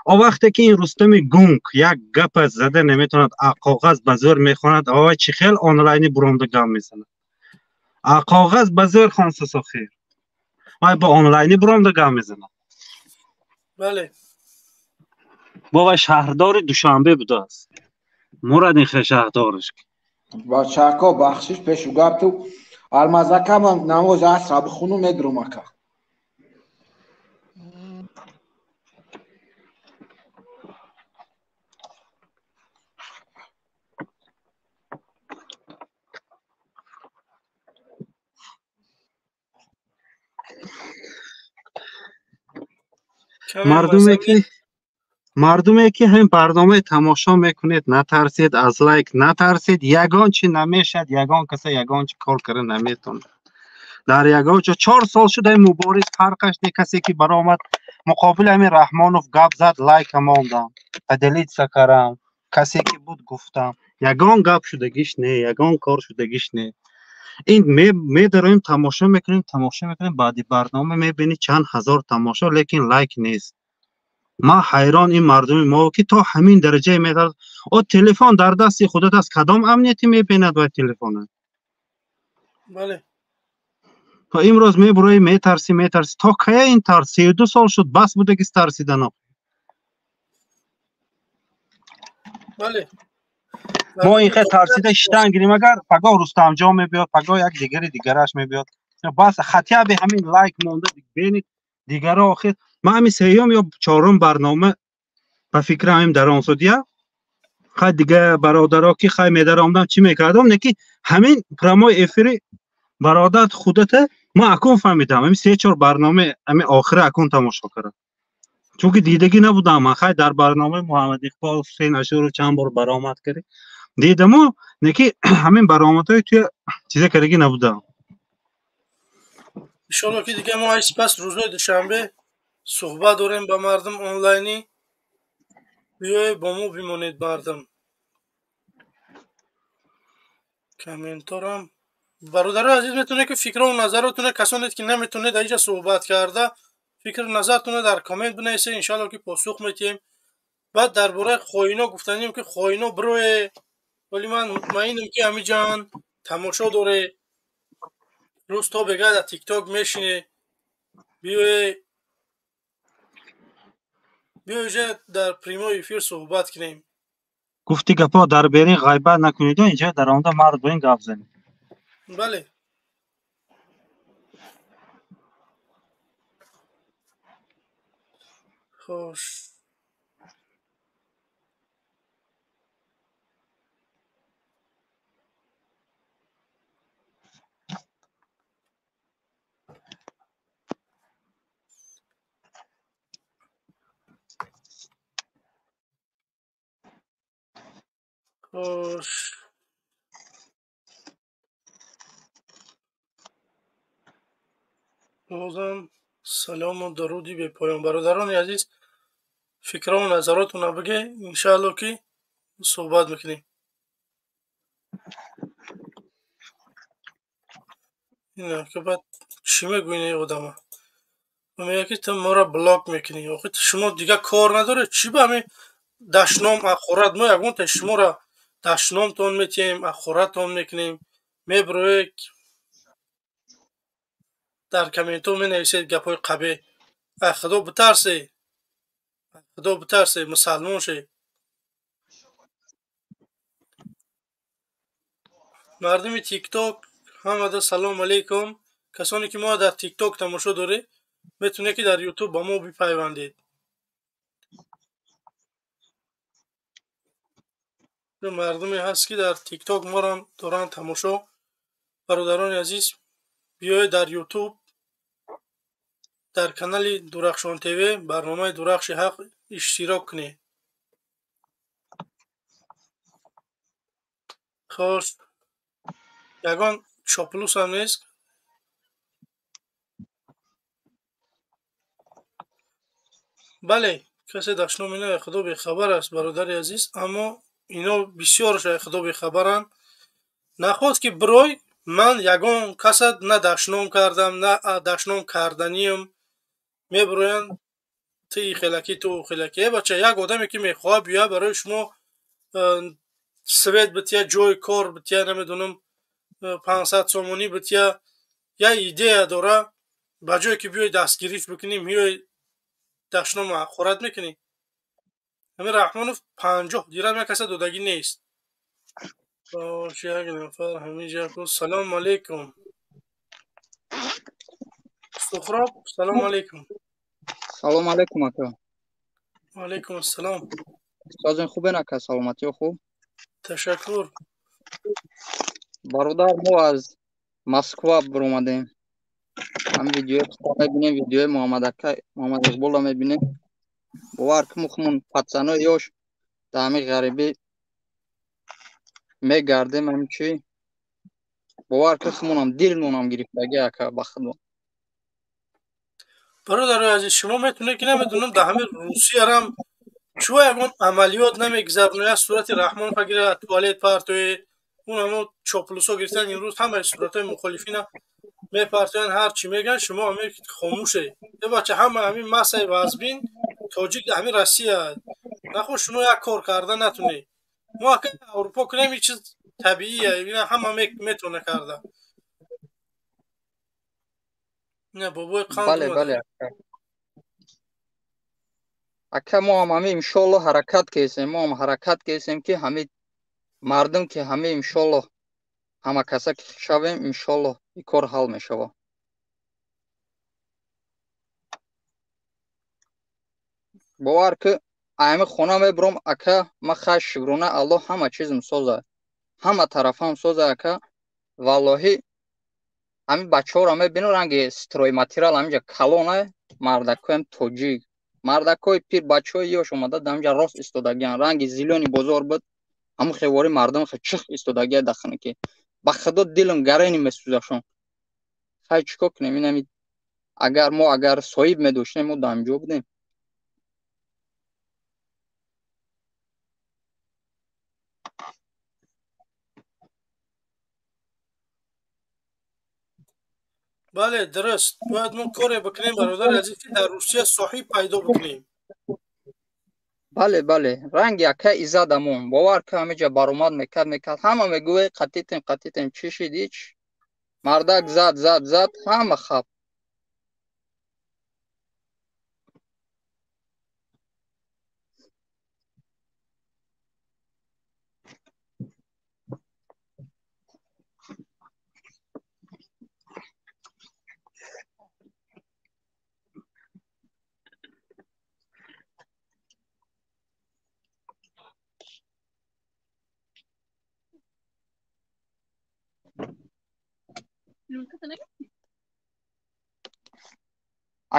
О вақте ки ин Рустами гунг як гапа зада наметавонад, коғаз ба зӯр мехонад, ова чӣ хел онлайнӣ буромда гап мезанад? Коғаз ба зӯр хонсас охир. Вай бо онлайнӣ буромда гап мезанад. Бале. Бо вай шаҳрдори Душанбе будааст. Мурад ин хел шаҳрдориш. Бачако, бахшиш пешу гапту. Алмазака ман намози асра бихону медурум ака. Мардуме ки ҳамин барномаи тамошо мекунед, натарсед аз лайк, натарсед, ягон чи намешад, ягон каса ягон чи кор карда наметавонад. Дар ягон ҷо 4 сол шуд ҳамин мубориз фарқаш не, касе ки баромад муқобили ҳамин Раҳмонов гап зад, лайка мондам, поделиться кардам, касе ки буд гуфтам, ягон гап шудагиш не, ягон кор шудагиш не. Ин медароем, тамошо мекунем, тамошо мекунем, баъди барнома мебинӣ чанд ҳазор тамошо, лекин лайк нест. Ман ҳайрон ин мардуми мо, ки то ҳамин дараҷае метарс. О, телефон дар дасти худат аст, кадом амнияти мебинад вай телефона? Бале. То имрӯз мебуроӣ, метарсӣ, метарсӣ. То кая ин тарс? 32 сол шуд, бас будагист тарсидано. Бале. Мо ин хел тарсида шиштан гирем, агар пагоҳ Рустамҷон мебиёд, пагоҳ як дигари дигараш мебиёд. Бас хотя бы ҳамин лайк монда бинед дигаро. Охир ман ҳамин сеюм ё чорум барнома ба фикрам ҳамин дар он судия. Хай дига бародаро ки хай медаромдам, чӣ мекардам, не ки ҳамин прямой эфири бародар худата ман акун фаҳмидам. Ҳамин се-чор барнома ҳамин охира акун тамошо кардам. Чунки дидагӣ набудам ман. Хай дар барномаи Муҳаммад Иқбол, Ҳусейн Ашуров чанд бор баромад кардем. Дидаму, не ки ҳамин баромадҳои туя чизе кардагӣ набудам. Иншоалло ки дига мо ай сипас рӯзҳои душанбе суҳбат дорем ба мардум онлайнӣ. Биёед бо мо бимонед мардум. Комментарам бародарои азиз, метавонед ки фикру назаротуна, касоне ки наметавонед дар инҷа суҳбат карда, фикру назартуна дар коммент бинависед, иншоалло ки посух метиҳем. Баъд дар бораи хоино гуфтанем ки хоино бирое, вале ман мутмаинам ки ҳамиҷан тамошо доре, рӯз то бега дар тикток мешине. Биёе, биёе дар прямой эфир суҳбат кунем. Гуфти гапо дар берин ғайбат накунед, инҷа даромада мард бо ин гап занед. Бале. Хош. Хош. Бозам салому дуруди бепоён. Бародарони азиз, фикру назаротуна биге, иншаалло ки суҳбат мекунем. Ина ки баъд чӣ мегӯед ин одама? Мегӯяд ки ту моро блок мекунӣ. Охи шумо дига кор надоред? Чӣ ба ҳамин дашном ахорат? Мо ягон та шуморо дашномтон метиҳем, ахоратон мекунем. Мебироед дар комментҳо менависед гапҳои қабеҳ. Ай худо битарсе, худо битарсе, мусалмон ше. Мардуми тикток ҳамада салом алейкум. Касоне ки мо дар тикток тамошо доред, метавонед ки дар ютуб ба мо бипайвандед. Мардуме ҳаст ки дар тикток моро доранд тамошо. Бародарони азиз, биёед дар ютуб дар канали Дурахшон ТВ барномаи Дурахши ҳақ иштирок кунед. Хош, ягон чоплусам нест. Бале, касе дашном ино худо бехабар аст, бародари азиз, аммо ино бисёрш худо бехабаранд. Нахост ки бирой ман ягон касат на дашном кардам, на дашном карданиям. Мебироянд ту хелакӣ, ту хелакӣ. Э бача, як одаме ки мехоҳад биёяд барои шумо свет бития, ҷои кор бития, намедонам, 500 сомонӣ бития, як идея дора, ба ҷое ки биёй дастгириш бикунӣ, меёй дашному ҳақорат мекунӣ. Ҳамин Раҳмонов 50 дирам як каса додагӣ нест. Хош, як нафар ҳаминҷа ку. Салому алейкум. Сухроб, салому алейкум. Салому алейкум, ака. Ва алейкум ассалом. Созин хубен, ака, саломатиё хуб? Ташаккур. Бародар, мо аз Москва баромадем. Ҳамин видеои мебинем, видеои Муҳаммад ака, Муҳаммад Иқболро мебинем. Бовар кун, хумон пацанои ёш дар ҳамин ғарибӣ мегардем, ҳамин чӣ. Бовар кун, хумонам дилмонам гирифтагӣ, ака, ба худо. Бародарои азиз, шумо метавонед ки намедонам дар ҳамин Русиярам чӯ ягон амалиёт намегузаронед, як сурати Раҳмонова гирад, туалет партоед, Унамо чоплусо гирифтан, имрӯз ҳамаи суратҳои мухолифина мепартоянд, ҳар чӣ мегӯянд, шумо ҳамин хомӯше. Э бача, ҳама ҳамин массаи вазбин тоҷик ҳамин Россия. Нахо шумо як кор карда натунед. Мо ака Аврупо кунем, ин чиз табиия, ина ҳама метавона карда. Не, бобои қанд. Бале, бале. Ака, мо ҳам ҳамин иншоалло ҳаракат кесем, мо ҳам ҳаракат кесем, ки ҳамин мардум, ки ҳамин иншоалло ҳама каса ки шавем, иншоалло ин кор ҳал мешавад. Бовар ки ами хона мебурам, ака, ма хай шукрона Аллоҳ, ҳама чизм соза, ҳама тарафам соза, ака. Валлоҳи, ҳамин бачаҳоро мебинам, ранги стройматериал ҳаминҷа калона, мардакоям тоҷик, мардакои пир, бачаҳои ёш омада дар ҳаминҷа рост истодагиан, ранги зилёни бозор буд, ҳамун хевори мардум хе чих истодагия дахна, ки ба худо дилам гарени месӯзашон. Хай, чӣ кор кунем? Инами агар мо агар соҳиб медоштем, мо дар ҳаминҷо будем. Бале, дуруст. Бояд мо коре бикунем, бародари азиз, ки дар Русия соҳиб пайдо бикунем. Бале, бале, ранги ака Иззадамон, бовар ки ҳамиҷа баромад мекард, ҳама мегӯе қатитем, қатитем, чӣ шид? Ҳеч. Мардак зад, зад, зад, ҳама хаб.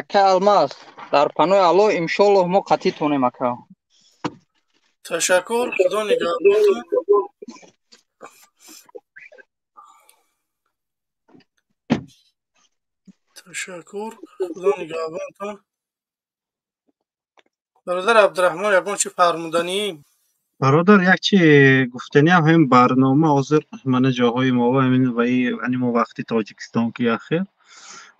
Ака Алмаз, дар паноҳи Аллоҳ, иншоаллоҳ мо қатъӣ тонем, ака. Ташаккур, худо нигаҳбонтон. Ташаккур, худо нигаҳбонтон. Бародар Абдураҳмон, ягон чи фармуданӣ? Бародар, як чи гуфтаниам, ҳамин барнома ҳозир мана ҷоҳои мо ҳамин ваи ани мо вақти Тоҷикистон ки яхел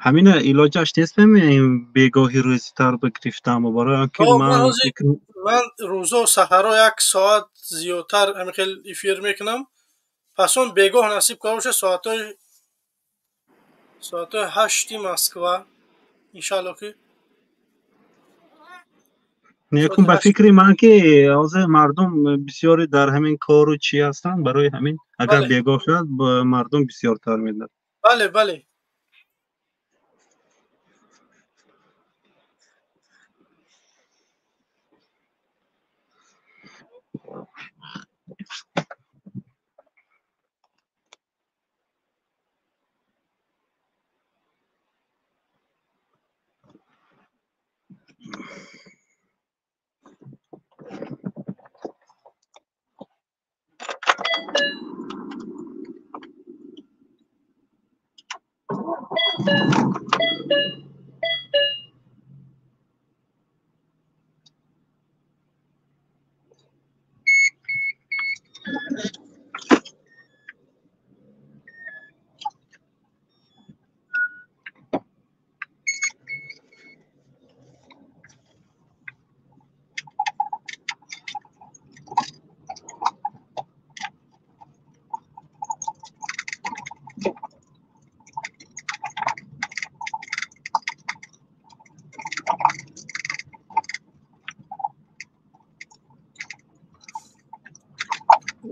ҳамина илоҷаш нест, ин бегоҳи рӯзитар бигирифтам, барои он ки ман ман рӯзо саҳаро як соат зиёдтар ҳамин хел эфир мекунам, пас он бегоҳ насиб кар боша, соатҳои 8-и Москва, иншаалло ки. Некун, ба фикри ман, ки ҳозир мардум бисёре дар ҳамин кору чӣ ҳастанд, барои ҳамин агар бегоҳ шавад, мардум бисёртар медад. Бале, бале.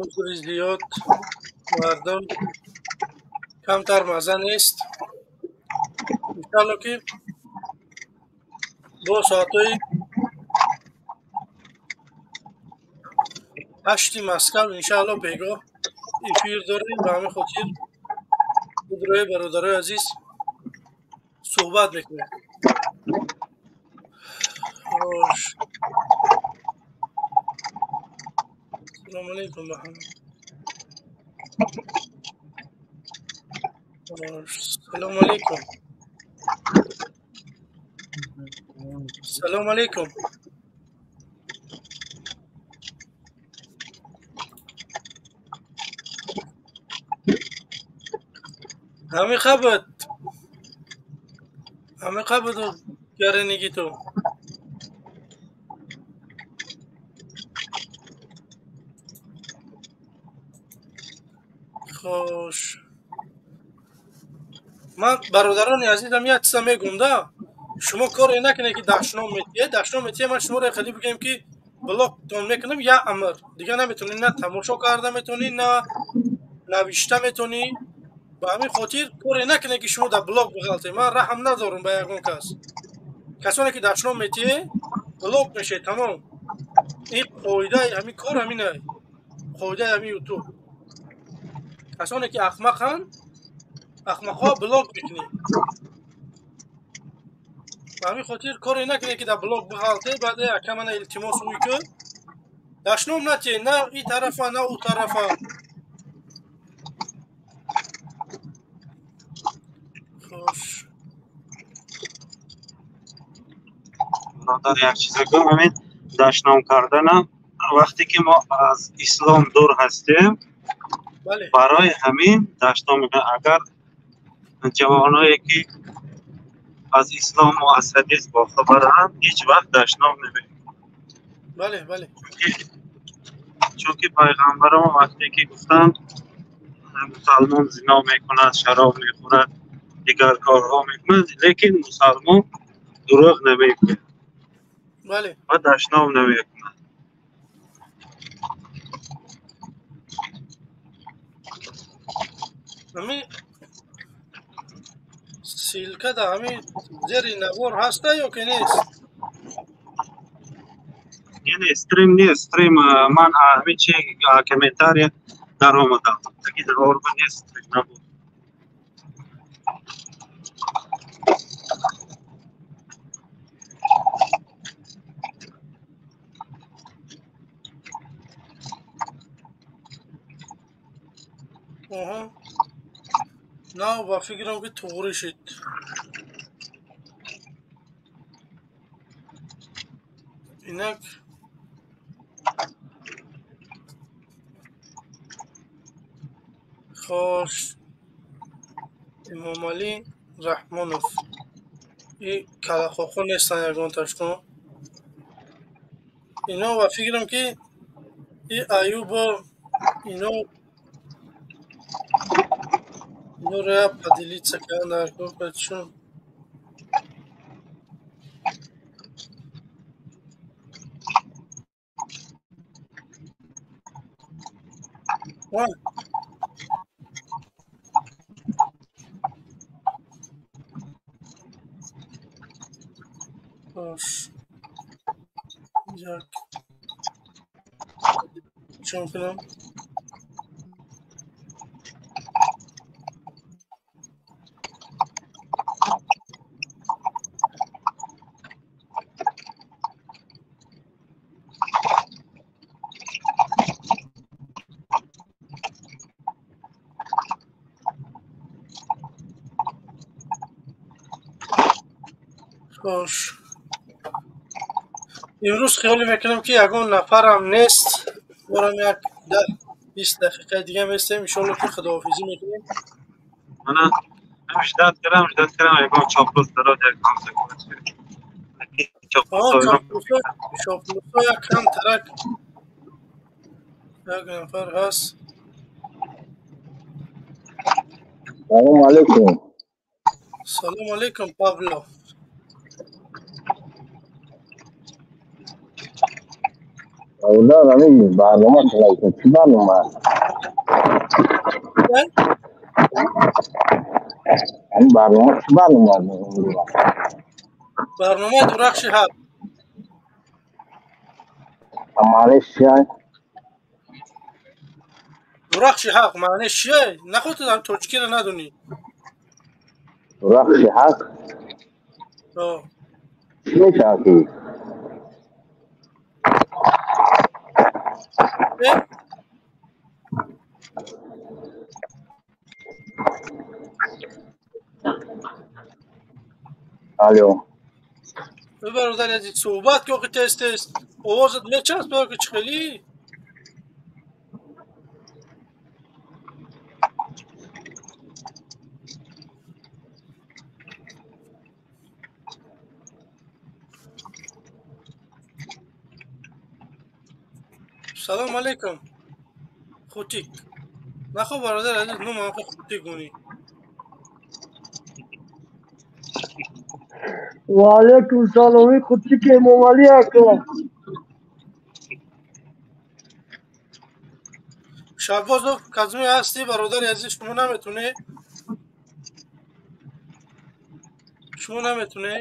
Узри зиёд, мардум камтар маза нест. Иншалло ки бо соатҳои 8-и Москав, иншаалло, бегоҳ эфир дорем. Ба ҳамин хотир худрои бародарои азиз суҳбат мекунем. Хош, салому алейкум ба ҳама. Салому алейкум, салому алейкум. Ҳамин хабад. Ҳамин хабад гараниги ту. Хош. Ман бародарони азизам як чиза мегӯм да. Шумо коре накунед ки дашном метиҳед, дашном метиҳед, ман шуморо хеле бигӯем ки блоктон мекунам я амр. Дигар наметавонӣ на тамошо карда метавонӣ, на навишта метавонӣ. Ба ҳамин хотир коре накунед ки шумо дар блок биғалтед. Ман раҳм надорам ба ягон кас. Касоне ки дашном метиҳед, блок мешавед, тамом. Ин қоидаи ҳамин кор ҳаминай. Қоидаи ҳамин ютуб. Касоне ки ахмақанд, ахмақҳо блок мекунед. Ба ҳамин хотир коре накунед ки дар блок биғалтед, баъд ака мана илтимос ӯй ку. Дашном натиҳед, на ин тарафа, на ӯ тарафа. Хош. Бародар, як чизе гӯм, ҳамин дашном карданам вақте ки мо аз ислом дур ҳастем, барои ҳамин дашном мекунем. Агар ҷавоное ки аз ислому аз ҳадис бохабаранд, ҳеҷ вақт дашном намекунанд. Бале, бале. Чунки пайғамбарон вақте ки гуфтанд мусалмон зино мекунад, шароб мехӯрад, дигар корҳо мекунад, лекин мусалмон дурӯғ намегӯяд. Бале. Ва дашном намекунад. Ҳамин ссылка дар ҳамин зери навор ҳаста ё ки нест? Не, стрим нест, стрим ман ҳамин чи комментария даромадам. Таки навор нест, стрим набуд. Оҳо. На, ба фикрам ки туғри шуд. Инак хош Имомалӣ Раҳмонов. И калақоқо нестанд ягонташкон. Ино ба фикрам ки и Аюбо ино иноро я поделиться кардан дар кор чун Хош. Як чун кунам. Хош. Имрӯз хиёле мекунам ки ягон нафарам нест. Борам як 10-20 дақиқаи дига местем, иншоалло ки худоҳофизӣ мекунем. Мана ждать кардам, ждать кардам, ягон чоплус дарод як ҳамса. Чоплусо як кам тарак як нафар ҳаст. Салом алейкум. Салом алейкум, Павло. Бародар, ҳамин барнома чӣ барнома аст? Ҳамин барнома чӣ барнома аст? Барномаи Дурахши ҳақ. Маънеш чист? Дурахши ҳақ маънеш чист? Наход ту тоҷикиро надонӣ. Дурахши ҳақ? Чӣ мешавад ки? Алло. Бародари азиз, суҳбат ки охи тез тез овозат мечаспад ки чӣ хелӣ? Салом алейкум. Хутик. Нахо бародар азиз, ну ман хутик гуни. Ва алейкум салом, хутик Эмомалӣ ака. Шаббозов Казми ҳастӣ бародари азиз, шумо наметунӣ? Шумо наметунӣ?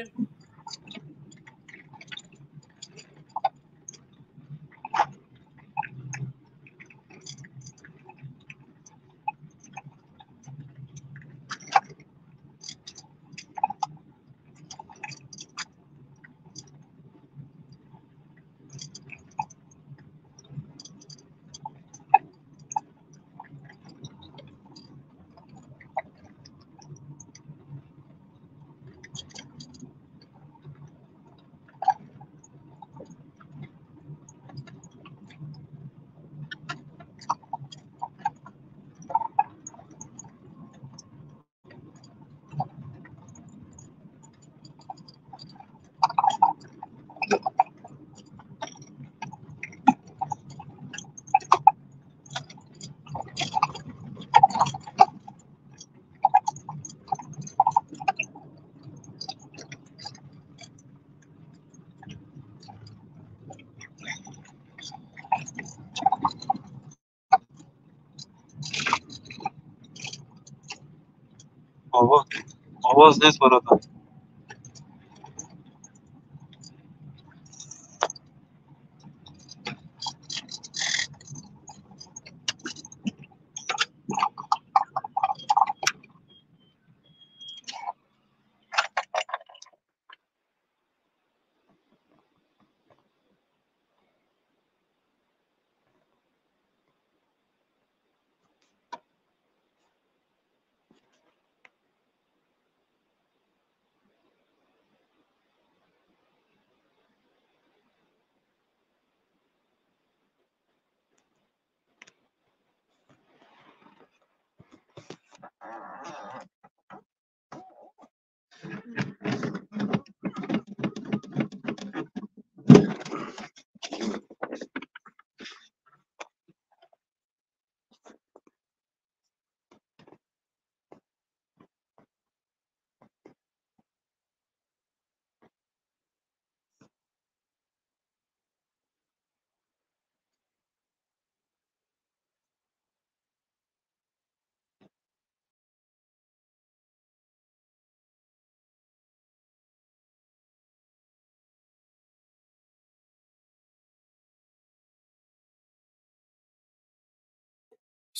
Овоз нест бародар.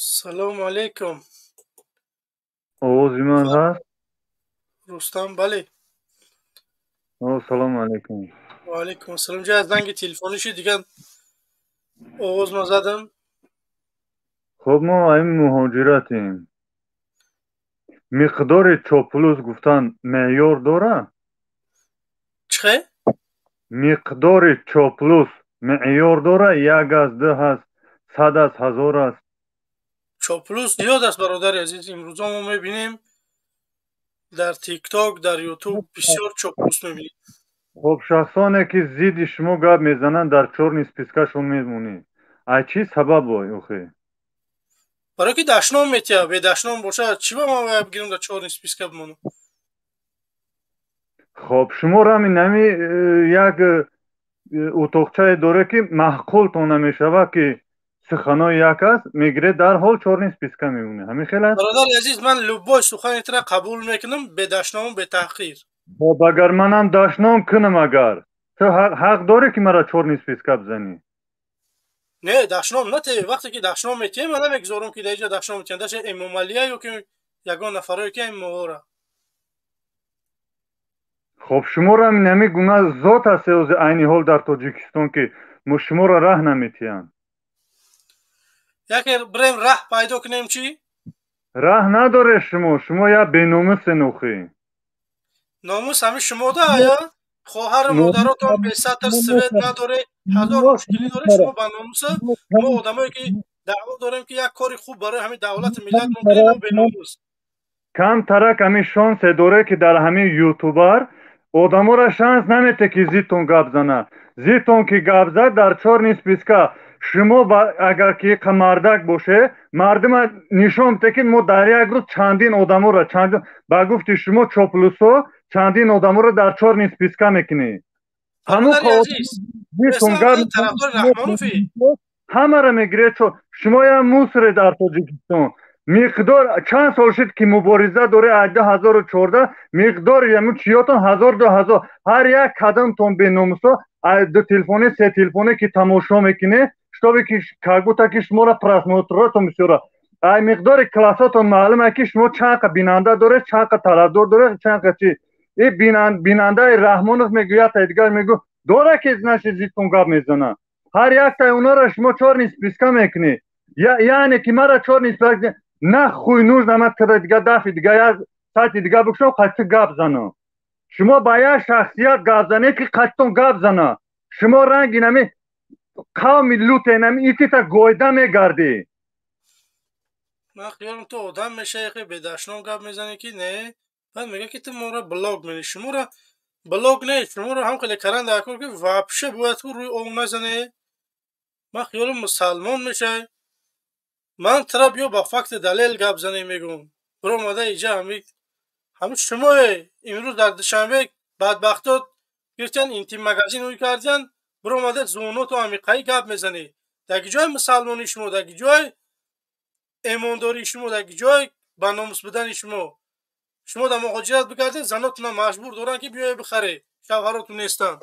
Салому алейкум. Овози ман ҳаст? Рустам, бале. Салому алейкум. Ва алейкум ассалом. Ҷа занги телефонӣ шуд, дигар овоз ма задам. Хуб, мо ин муҳоҷиратем. Миқдори чоплус гуфтан меъёр дора? Чӣ? Миқдори чоплус меъёр дора? Як аст, ду ҳаст, сад аст, ҳазор аст? Чоплус зиёд аст бародари азиз. Имрӯза мо мебинем дар тикток, дар ютуб бисёр чоплус мебинем. Хуб, шахсоне ки зидди шумо гап мезананд, дар чёрный спискашон мемонӣ. Ай чӣ сабаб охе? Барои ки дашном метиҳад. Бедашном бошад, чӣ ба ман бояд бигирам дар чёрный списка бимонам? Хоб, шуморо ҳамин ҳами як утоқчае доред, ки маъқултон намешавад, ки суханои як аст, мегиред, дарҳол чёрный списка мемонед. Ҳамин хел аст? Бародари азиз, ман любой сухани тра қабул мекунам, бедашному бетаҳқир. Хоб, агар манам дашном кунам, агар ту ҳақ дорӣ, ки маро чёрный списка бизанӣ? Не, дашном нате. Вақте ки дашном метиҳем, ман намегузорам, ки дар инҷа дашном метиҳанд. Даша Эмомалия ё ки ягон нафарое ки моора. Хоб, шуморо ҳамин ҳамин гуна зот ҳаст ҳозир айни ҳол дар Тоҷикистон, ки шуморо раҳ наметиҳанд. Яке бирем раҳ пайдо кунем, чӣ? Раҳ надоред шумо. Шумо як беномусен охӣ. Номус ҳамин шумо да, ая? Хоҳару модаротон бесатр свет надоре, ҳазор мушкилӣ доре, шумо ба номуса. Мо одамое ки даъво дорем, ки як кори хуб барои ҳамин давлату миллат мумкин, мо беномус. Кам тарак ҳамин шонсе доре, ки дар ҳамин ютубар одаморо шанс намете, ки зидтон гап зана. Зидтон ки гап зад, дар чёрный списка. Шумо агар ки мардак боше, мардума нишон бите, ки мо дар як рӯз чандин одаморо, чандин, ба гуфти шумо чоплусо, чандин одаморо дар чёрный списка мекунӣ. Ҳамаро мегиред. Шумо як мусоре дар Тоҷикистон. Миқдор чанд сол шуд, ки мубориза доред, аз 2014 миқдори ҳамун чиётон ҳазор, 2000, ҳар як қадамтон беномусо ду телефоне, се телефоне, ки тамошо мекунед, чтобы ки как будто ки шуморо просмотротон бисёра. Ай миқдори классотон маълум ки шумо чанд қа бинанда доред, чанд қа тарафдор доред, чанд қа чи. И бинандаи Раҳмонов мегӯяд, дигар мегӯ дора, ки значит зидтон гап мезанад. Ҳар яктаи онҳоро шумо чёрный списка мекунед. Яъне ки мара чёрный списка нахуй нужно. Ман дига дафи дига як сати дига бикушам, қатъи гап занам. Шумо ба як шахсият гап занед, ки қатъитон гап зана. Шумо ранги нами қавми луте, нами итита гойда мегардӣ. Ман хиёлам, ту одам мешавӣ, ки бедашном гап мезанӣ, ки не, баъд мега, ки ту моро блог менӣ. Шуморо блог не, шуморо ҳам хеле каран дар кор, ки вообще бояд ку рӯи об назанӣ. Ман хиёлам, мусалмон мешавӣ. Ман тара биё ба факти далел гап занем, мегӯм. Биромада иҷа ҳами шумое имрӯз дар Душанбе бадбахтот гирифтян, интим магазин ӯй кардян, биромада зоноту амиқаи гап мезанӣ. Дар ҷои мусалмони шумо, дар ҷои эмондории шумо, дар ҷои ба номус будани шумо? Шумо дар муҳоҷират бигардед, занотона маҷбур доранд, ки биёе бихаре, шавҳаротон нестанд.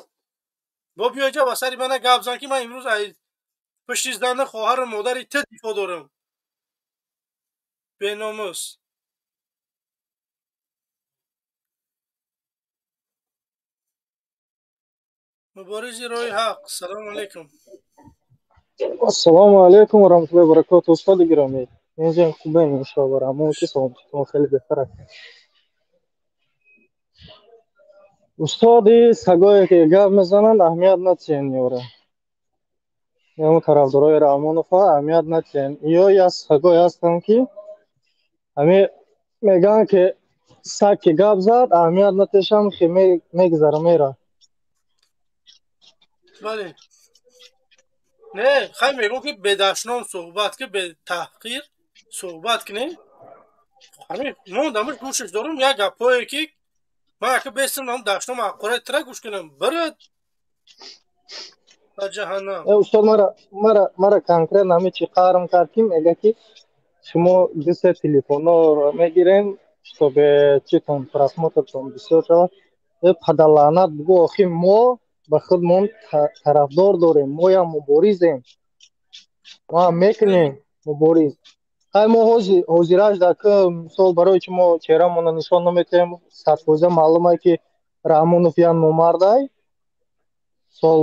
Бо биё иҷа ба сари мана гап зан, ки ман имрӯз пушти зана, хоҳару модари ту дифоъ дорам. Беномус. Муборизи роҳи ҳақ, салому алайкум. Ассалому алайкум ва раҳматуллоҳи ва баракотуҳ, устоди гиромӣ. Инҷа хубем, иншоалло, раҳмон, ки саломатитон хеле беҳтар аст. Устоди, сагое ки гап мезананд, аҳамият натиҳен ёра. Ҳамун тарафдорои Раҳмонова аҳамият натиҳен. Ё як сагое ҳастанд, ки ҳами мегӯянд, ки саг ки гап зад, аҳамият натешам, ки мегузара, мера. Бале, не, хай, мегӯм, ки бедашном суҳбат, ки бетаҳқир суҳбат кунем. Ҳамин мондамаш гӯшаш дорум, як гапҳое, ки ман ака бестам ам дашном ҳаққораи тира гӯш кунам, бирад ба ҷаҳаннам. Устод, мара конкретно ҳамин чи қарм кард, ки мега, ки шумо ду-се телефонҳоро мегирем, чтобы читон просмотртон бисёр шавад. Падалаънат, бугӯ, охи мо ба худмон тарафдор дорем, моям муборизем, моам мекунем мубориз. Ҳай, мо ҳозираш дар мисол, барои чи мо чеҳрамонро нишон наметиҳем? 100% маълум ай, ки Раҳмонов як номардай, мисол,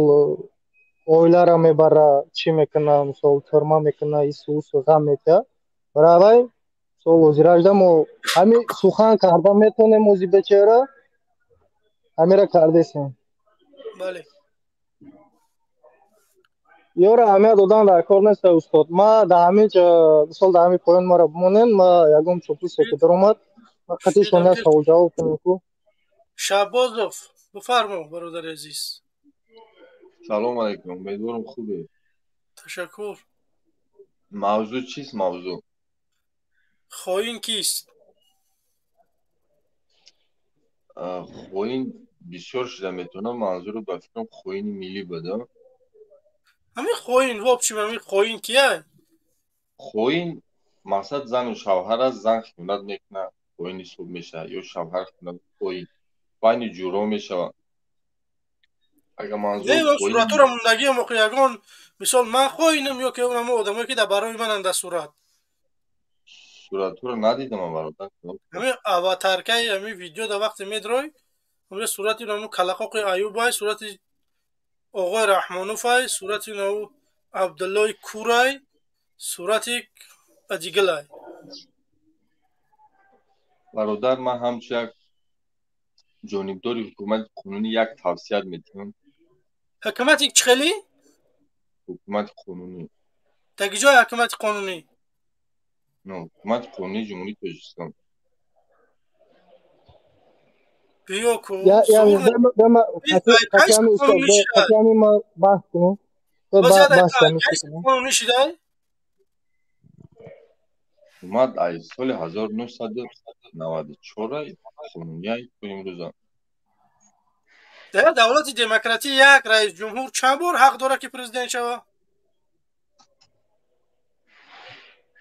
оиларо мебара, чӣ мекуна, мисол, тюрьма мекуна, ису усу ғам метиҳа. Барои вай, мисол, ҳозиражда мо ҳамин сухан карда метавонем, ози бечера ҳамира кардесем. Бале. Ёра аҳамият додан дар кор нест, устод. Ма дар ҳамин мисол, дар ҳамин поён маро бимонен, ма ягон чоплусе ки даромад, ма қатишон як савол ҷавоб кунем ку. Шаҳбозов, бифармо, бародари азиз. Салом алайкум, умедворам, хубе. Ташаккур. Мавзӯъ чист, мавзӯъ? Хоин кист? Хоин бисёр шуда метавонад. Манзуру, ба фикрам, хоини миллӣ буда. Ҳамин хоин, в общем, ҳамин хоин кия? Хоин мақсад зану шавҳар аст, зан хиёнат мекунад, хоин ҳисоб мешавад, ё шавҳар хиёнат, хоин байни ҷуро мешавад. Агар манзур Не, суратҳоро мондагиам, охи ягон мисол, ман хоинам ё ки онамо одамое, ки дар барои мананд дар сурат? Суратҳоро надидам, бародар. Ҳамин аватаркаи ҳамин видео дар вақте медрой, ҳамин сурати намо калақоқи Аюбай, сурати оғои Раҳмоновай, сурати нав Абдуллои Курай, сурати Адигилай. Бародар, ман ҳамчун як ҷонибдори ҳукумати қонунӣ як тавсият метиҳам. Ҳукумати чӣ хелӣ? Ҳукумати қонунӣ. Дар ҷои ҳукумати қонунӣ? Ҳукумати қонунии Ҷумҳурии Тоҷикистон. Биё ку. Ма баҳс кунем. Қонунӣ шидай? Ҳукумат аз соли 1994 қонунияй то имрӯза. Дар давлати демократӣ як раисҷумҳур чанд бор ҳақ дорад, ки президент шавад?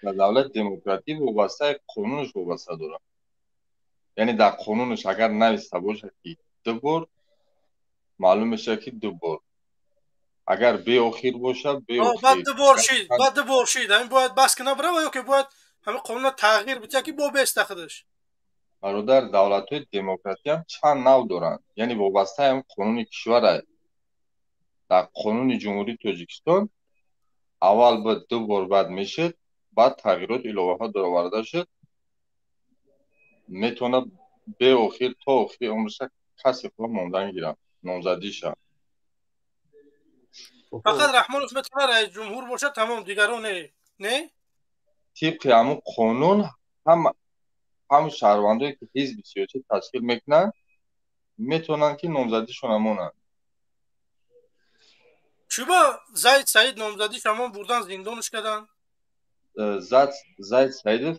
Дар давлати демократӣ вобастаи қонунаш вобаста дорад. Яъне дар қонунаш агар нависта бошад, ки ду бор, маълум мешавад, ки ду бор. Агар беохир бошад, беохир. Баъд ду бор шид, баъд ду бор шид, ҳамин бояд бас кунад бирава ё ки бояд ҳамин қонунро тағйир бидиҳад, ки бо беста худаш? Бародар, давлатҳои демократиям чанд нав доранд, яъне вобастаи ҳам қонуни кишвар. Дар қонуни Ҷумҳурии Тоҷикистон аввал буд ду бор, баъд мешуд, баъд тағйирот, иловаҳо дароварда шуд, метавонад беохир то охири умрша касе худ мондан гирад номзадиша. Фақат Раҳмонов метавонад раисҷумҳур бошад, тамом, дигарон не? Не, тибқи ҳамун қонун ҳам шаҳрвандое, ки ҳизби сиёсӣ ташкил мекунанд, метавонанд, ки номзадишона монанд. Чуба Зайд Саид номзадиш ҳамон бурдан, зиндонш карданд? Зайд Саидов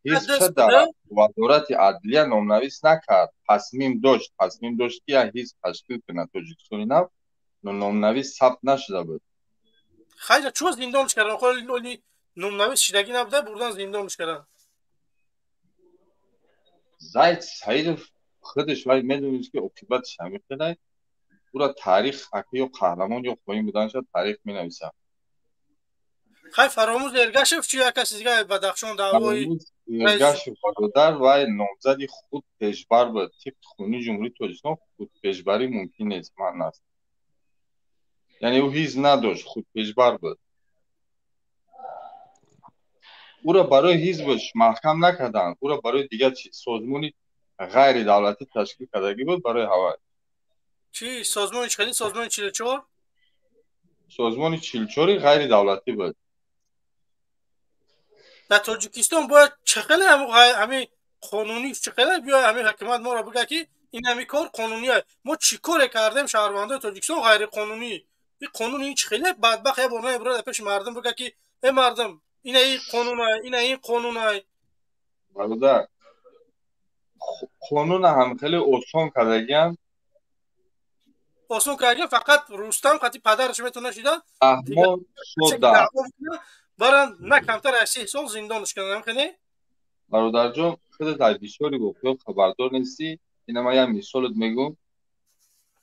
ҳизбша дар Вазорати адлия номнавис накард. Тасмим дошт, ки як ҳизб ташкил кунад, Тоҷикистони нав, но номнавис сабт нашуда буд. Хайр, чӯ зиндонш карданд? Номнавис шидагӣ набуда, бурдан, зиндонш карданд. Зайд Саидов худаш вай медонист, ки оқибатиш ҳамин хелай. Ӯра таърих ака ё қаҳрамон, ё хоин буданша таърих менависад. Хай, Фаромӯз Эргашев чи? Як каси дига Бадахшон даъвои Эргашев, бародар, вай номзади худ пешбар буд. Тибқи қонуни Ҷумҳурии Тоҷикистон худпешбарӣ мумкин нест, манъ аст. Яъне ӯ ҳизб надошт, худпешбар буд. Ӯро барои ҳизбаш маҳкам накарданд, ӯро барои дигар чиз, созмони ғайридавлатӣ ташкил кардагӣ буд, барои ҳавай. Чӣ созмони? Чӣ созмони? 44? Созмони 44-и ғайридавлатӣ буд. Дар Тоҷикистон бояд чӣ хеле ҳамин қонунӣ, чӣ хеле биёяд ҳамин ҳукумат моро бигӯяд, ки ин ҳамин кор қонунӣ аст? Мо чӣ коре кардем, шаҳрвандои Тоҷикистон, ғайриқонунӣ? Ин қонун ин чӣ хеле бадбахт як бор намебурад дар пеши мардум бигӯяд, ки э мардум, ина ин қонунай, ина ин қонунай? Бародар, қонуна ҳам хеле осон кардагиам. Осон кардагиам, фақат Рустам қати падараш метавона шида Раҳмон шода баран, на камтар аз 30 сол зиндонш кунанд, хеле. Бародарҷон, худат аз бисёри воқеот хабардор нестӣ. Ина ман як мисолат мегӯм.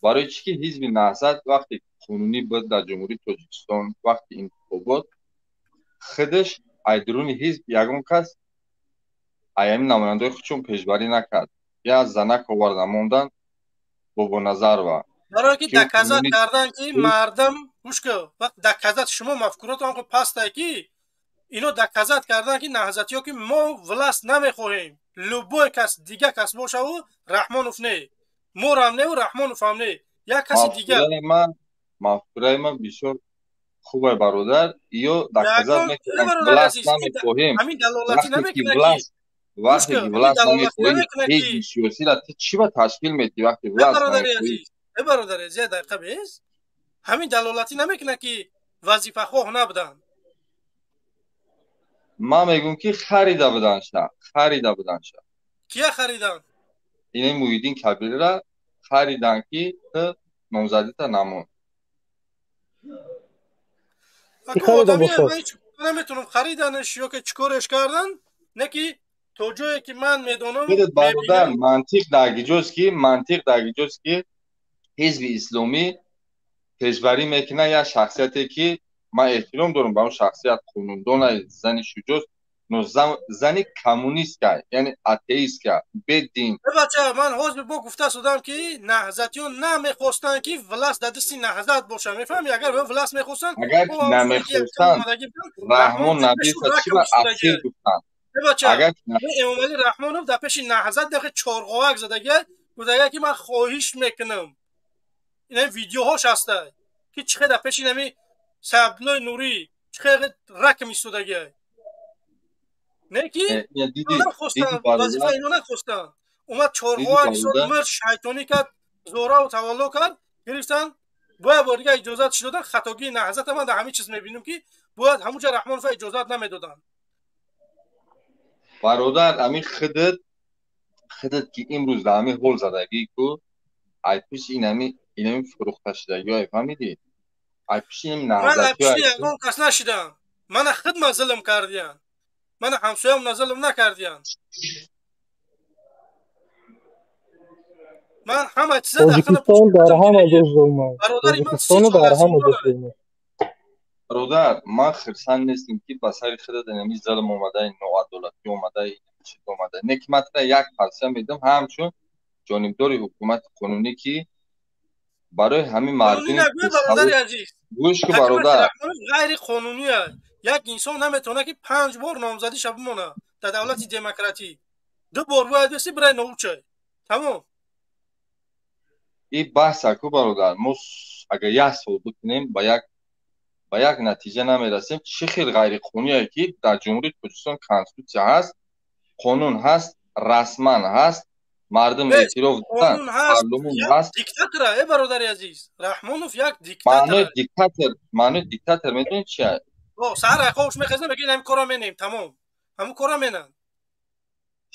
Барои чӣ ки ҳизби Наҳзат вақте қонунӣ буд дар Ҷумҳурии Тоҷикистон, вақти интихобот худаш аз дуруни ҳизб ягон кас аями намояндаои худшон пешбарӣ накард. Як занак оварда мондан, Бобоназарова. Барое ки доказать кардан, ки мардам, гӯш кун, вақт доказать шумо мафкуротон пастай, ки ино доказать кардан, ки наҳзатиё, ки мо власть намехоҳем, любой кас дига кас бошаву Раҳмонов не, морам неву Раҳмоновам не, як каси дигар. Мафкураи ман бисёр хубай, бародар. Ё доказать мекунанд, власть намехоҳем. Вақте ки власть намехоҳем, ҳизби сиёсиро ту чӣ ба ташкил медиҳӣ, вақте власть намехоҳӣ? Э бародари азиз, як дақиқа бес. Ҳамин далолатӣ намекунад, ки вазифахоҳ набуданд? Ман мегӯм, ки харида буданша, харида буданша. Кия хариданд? Ини Муҳиддин Кабирра хариданд, ки ту номзадита намон. Наметунам, хариданаш ё ки чӣ кореш кардан, не ки то ҷое ки ман медонам. Бародар, мантиқ дар гиҷост, ки ҳизби исломӣ пешбарӣ мекунад як шахсияте, ки ман эҳтиром дорам ба он шахсият, қонундона, зани шуҷост, но зани коммунистка, яъне атеистка, бедин. Бача, ман ҳозир бо гуфта судам, ки наҳзатиён намехостанд, ки власть дар дасти наҳзат бошад, мефаҳми? Агар власть мехостанд, агар намехостанд, Раҳмон набиса чӣ ба асир гуфтанд? Бача, Эмомалӣ Раҳмонов дар пеши наҳзат дахи чорғовак задагия, гуфтагия, ки ман хоҳиш мекунам. Ина видеоҳош ҳаста, ки чӣ хел дар пеши нами Саабдуллои Нурӣ чӣ хел ракм истодагия. Не ки нахостанд, вазифа ино нахостанд. Омад, чорғовак истод, мир шайтонӣ кард, зораву тавалло кард. Гирифтан, бояд бор дига иҷозатш додан. Хатогии Наҳзата ман дар ҳамин чиз мебинам, ки бояд ҳамунҷа Раҳмонова иҷозат намедоданд. Бародар, ҳамин худат ки имрӯз дар ҳамин ҳол задагӣ ку, ай пиши инами фурӯхташудагиҳое, фаҳмидӣ? Ай пиши ин Ман ай пиши ягон кас нашидам. Мана хидма зулм кардиян, мана ҳамсоям зулм накардиян. Ман ҳама чиза Тоҷикистон дар ҳама ҷо зулм аст. Тоҷикистону дар ҳама ҷо зулм аст. Бародар, ман хирсанд нестем, ки ба сари худат инами зулм омада, ноадолатӣ омада, чиз омада. Не ки ман тура як тавсия медиҳам, ҳамчун ҷонибдори ҳукумати қонунӣ, ки барои ҳамин мардуми бародари азиз, гӯш ку, бародар, ғайриқонунӣ аст. Як инсон наметавонад, ки 5 бор номзадиша бимонад дар давлати демократӣ. 2 бор бояд беси бирай научай, тамом. И баҳс аку, бародар, мо агар як сол бикунем, ба як натиҷа намерасем. Чӣ хел ғайриқонуние, ки дар Ҷумҳурии Тоҷикистон конститутсия ҳаст, қонун ҳаст, расман ҳаст, мардум эътироф доранд, парлумон ҳаст. Диктатора, э бародари азиз, Раҳмонов як диктатор. Маънои диктатор медонед чи аст? Саҳар айқовш мехезам, мегӯяд ҳамин корро менем, тамом, ҳамин корро менанд.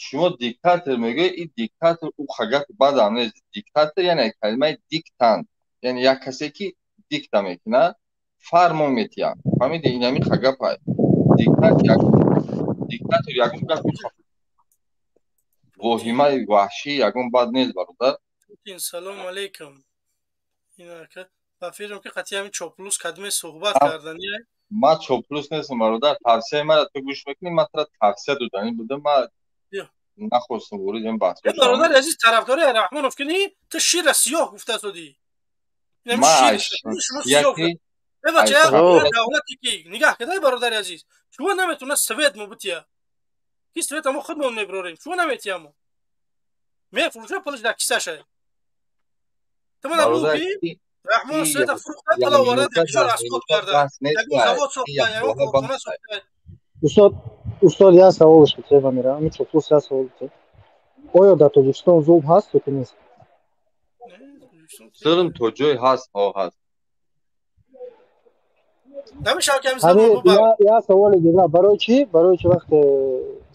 Шумо диктатор мегӯед, ин диктатор ӯ хагати бадам нест. Диктатор яъне калимаи диктант, яъне як касе ки дикта мекунад, фармон метиҳад, фаҳмиди? Ин ҳамин хагапай диктатор ягон гапи воҳимаи ваҳшӣ ягон бад нест, бародар. Салому алайкум. Ба фикрам, ки қатъи ҳамин чоплус кадме суҳбат кардани. Ман чоплус нестам, бародар. Тавсияи мара ту гӯш мекунӣ? Ман тура тавсия доданӣ будам, ман нахостам ворид ин баҳс. Бародари азиз, тарафдори Раҳмонов кунӣ, ту шира сиёҳ гуфта содӣ. Давлате ки нигаҳ кадай, бародари азиз, шумо наметавонад свет мо бития, ки света мо худмон мебарорем, шумо наметия, мо мефурӯша, пулаш дар кисаша. Ту мана гӯ, ки Раҳмон света фурӯхта, пул оварда, якҷо расход карда, ягон завод сохта, ягон корхона сохта. Устод, устод, як савол шуд, мера ами чоплус, як савол: оё дар Тоҷикистон зулм ҳаст ё ки нест? Зулм то ҷой ҳаст, ҳо, ҳаст. Як саволи дигар: барои чӣ вақте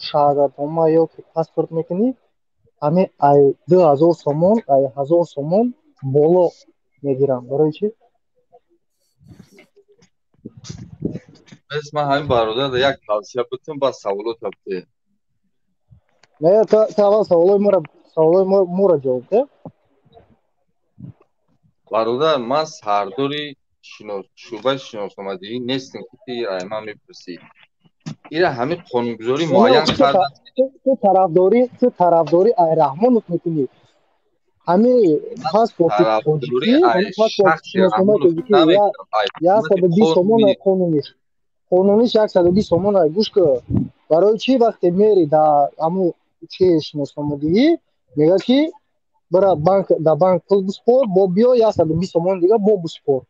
шаҳодатнома ё ки паспорт мекунӣ, ҳамин ай 2000 сомон, ай 1000 сомон боло мегиранд? Барои чӣ? Бес, ман ҳамин бародар як тавсия бутум, баъд саволота бите. Не, ту аввал саволои моро ҷавоб де. Бародар, ман сардори шӯъбаи шиносномадиҳӣ нестем, ки ман мепурсӣ. Ира ҳамин қонунгузорӣ муайян карда. Ту тарафдорӣ ай Раҳмонов мекунӣ. Ҳамин паспорти тоҷикӣ, ҳамин паспорт, шиносномаи тоҷикӣ 120 сомон. Қонуниш 120 сомон. Гӯш кун, барои чӣ вақте мери дар ҳамун чи шиносномадиҳӣ, мегӯяд, ки бира банк, дар банк пул биспор, бо биё 120 сомони дига бо биспор?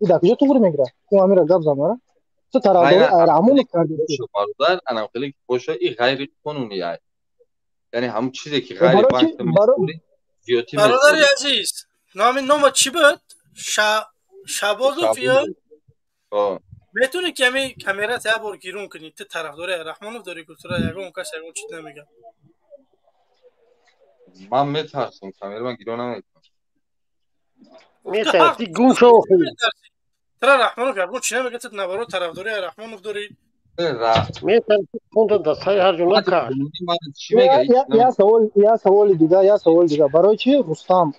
И дар куҷо туғри мегирад? Ку ҳамира гап зан. Ту тарафдорӣ ай Раҳмонов кардӣ. Бародар, анам хеле боша, и ғайриқонунӣ ай, яъне ҳамун чизе ки ғайри банк. Бародари азиз, номи нома чӣ буд? Шабозов ё? Метавонӣ ки ҳамин камерат як бор гирун кунӣ? Ту тарафдори Раҳмонов дорӣ, гуфтура ягон кас ягон чиз намегӯяд. Ман метарсам, камера ман гирон намекунам. Метарси, гум шав. Тра Раҳмонов ягон чиз намегӯяд, ту наоборот тарафдори Раҳмонов дорӣ. Метарси, хунда дастҳои ҳар ҷо накард. Як саволи дига: барои чӣ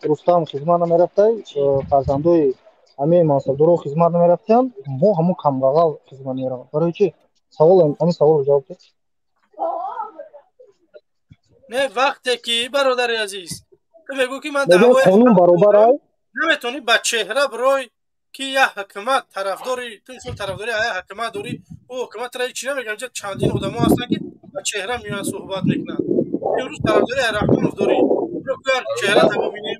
Рустам хизмат намерафтай, фарзандои ҳамаи мансабдоро хизмат намерафтиянд, мо ҳамун камбағал хизмат меравад? Барои чӣ? Савол, ҳамин саволро ҷавоб деҳ. Не, вақте ки, бародари азиз, ту мегӯ, ки ман қонун баробар ай. Наметавонӣ ба чеҳра бирой, ки як ҳукумат тарафдори ту, мисол, тарафдори як ҳукумат дорӣ, ӯ ҳукуматра ҳеч чи намегӯям. Инҷа чандин одамо ҳастанд, ки ба чеҳра меоянд, суҳбат мекунанд. Имрӯз тарафдори Раҳмонов дорӣ, чеҳрата бибинем.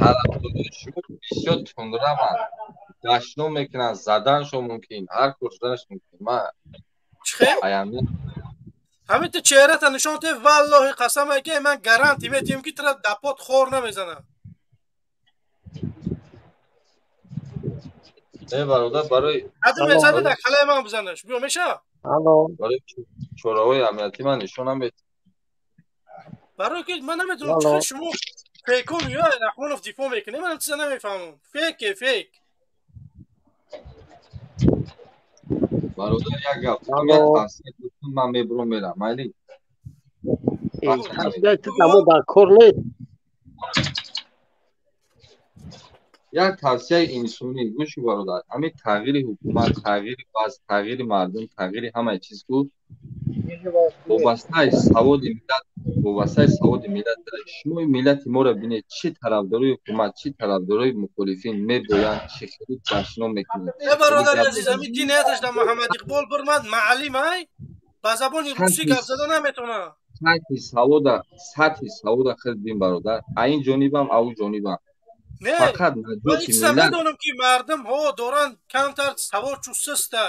Тарафдорои шумо бисёр тундраванд, дашном мекунанд, заданшон мумкин, ҳар кор шуданаш мумкин. Ман аями Ҳамин ту чеҳрата нишон те, валлоҳи қасам, ки ман гарантӣ метиҳем, ки тура дапот хор намезанам. Не бародар, барои Адаме зада дар калаи ман бизанаш. Биё меша? Алло. Барои чораҳои амниятӣ ман нишонам бет. Барои ки ман намедонам чӣ шумо фейко меояд Раҳмонов дифоъ мекунед, ман чиза намефаҳмам. Фейке, фейк. Бародар, як гап. Ман мебурам мерам, майли? Дар кор нест. Як тавсияи инсонӣ гӯши бародар, ҳамин тағйири ҳукумат, тағйири вазъ, тағйири мардум, тағйири ҳамаи чиз ку вобастаи саводи миллат, вобастаи саводи миллат. Шумо миллати моро бинед, чӣ тарафдорои ҳукумат, чӣ тарафдорои мухолифин мебоянд, чӣ хеле башно мекунанд. Э бародари азиз, ҳамин динияташ дар Муҳаммад Иқбол бирмад, маълим ай ба забони русӣ гап зада наметавонад. Сатҳи савода, сатҳи савода хел бин бародар, а ин ҷонибам, а ӯ ҷонибам. Фақат наҷоти миллат. Медонам ки мардум ҳо доранд камтар савод чустаста.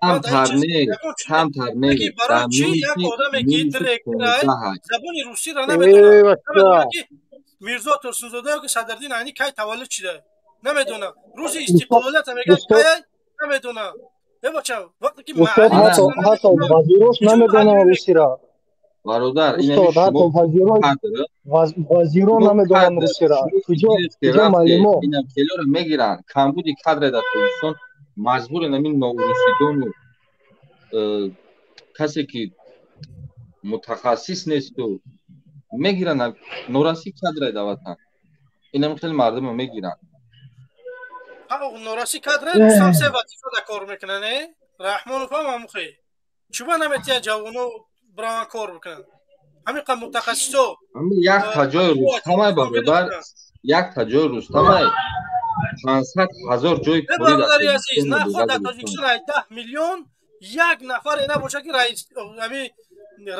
Камтар не, камтар не. Барои чӣ як одаме ки директорай забони русиро намедонад? Намедонад ки Мирзо Турсунзода ё ки Садриддин Айнӣ кай таваллуд шуда. Намедонад. Рӯзи истиқлолият мегӯяд кай, намедонад. Э бача, вақте ки ҳатто вазирош намедонанд русиро. Бародар, устод, ҳатто вазиро намедонанд русиро. Куҷо маълумо? Инам хелоро мегиранд. Камбуди кадре дар Тоҷикистон маҷбурен ҳамин ноурусидону касе ки мутахассис несту мегиранд, нораси кадре дар ватан. Инам хеле мардумо мегиранд. Нораси кадре Рустам се вазифа дар кор мекунанд, не? Раҳмонов ҳам ҳамухе. Чуба наметиҳад ҷавоно браван кор бикунанд? Ҳамин қадр мутахассисо. Як таҷои Рустамай бародар, як таҷои Рустамай 500 ҳазор ҷои кори. Бародари азиз, на худ дар Тоҷикистон 10 миллион як нафаре набошад ки раис, ҳамин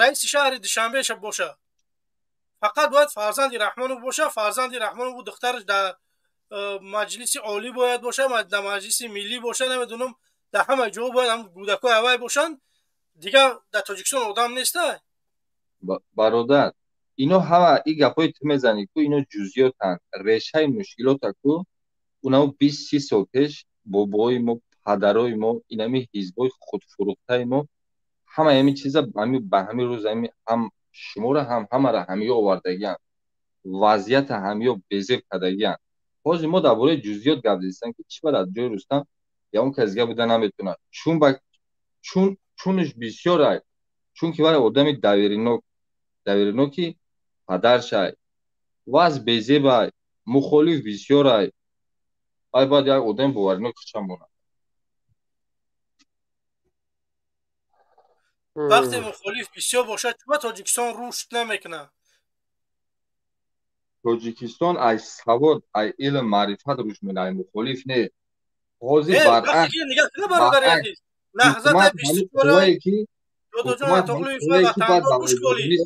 раиси шаҳри Душанбе бошад. Фақат бояд фарзанди Раҳмонов бошад, фарзанди Раҳмонову духтараш дар маҷлиси олӣ бояд бошад, дар маҷлиси миллӣ бошад, намедонам, дар ҳама ҷо бояд ҳам кӯдакҳои аввал бошанд. Дигар дар Тоҷикистон одам неста. Бародар, ино ҳама и гапҳои ту мезанӣ ку, ино ҷузъиётанд. Решаи мушкилота ку унао 20-30 сол пеш бобои мо, падарои мо, инами ҳизбои худфурӯхтаи мо ҳама ҳамин чиза ба ҳамин рӯз ҳам шуморо ҳам ҳамаро ҳамиё овардагианд, вазъията ҳамиё безеб кардагианд. Ҳозир мо дар бораи ҷузъиёт гап зестем ки чӣ ба дар ҷои Рустам ягон кас дига буда наметавонад, чун чунш бисёр ай, чунки вай одами доверинок, довериноки падаршай, вазъ безебай, мухолиф бисёр ай, вай бояд як одами боваринок хича монад. Вақте мухолиф бисёр бошад, чуба Тоҷикистон рушд намекунад? Тоҷикистон ай савод, ай илм, маърифат рушд мекунад, ай мухолиф не. Ҳозир баръакс, нигоҳ кунед бародари азиз, лаҳзаи 24 Додоҷон Атоқулиев ватандор гӯш кунед.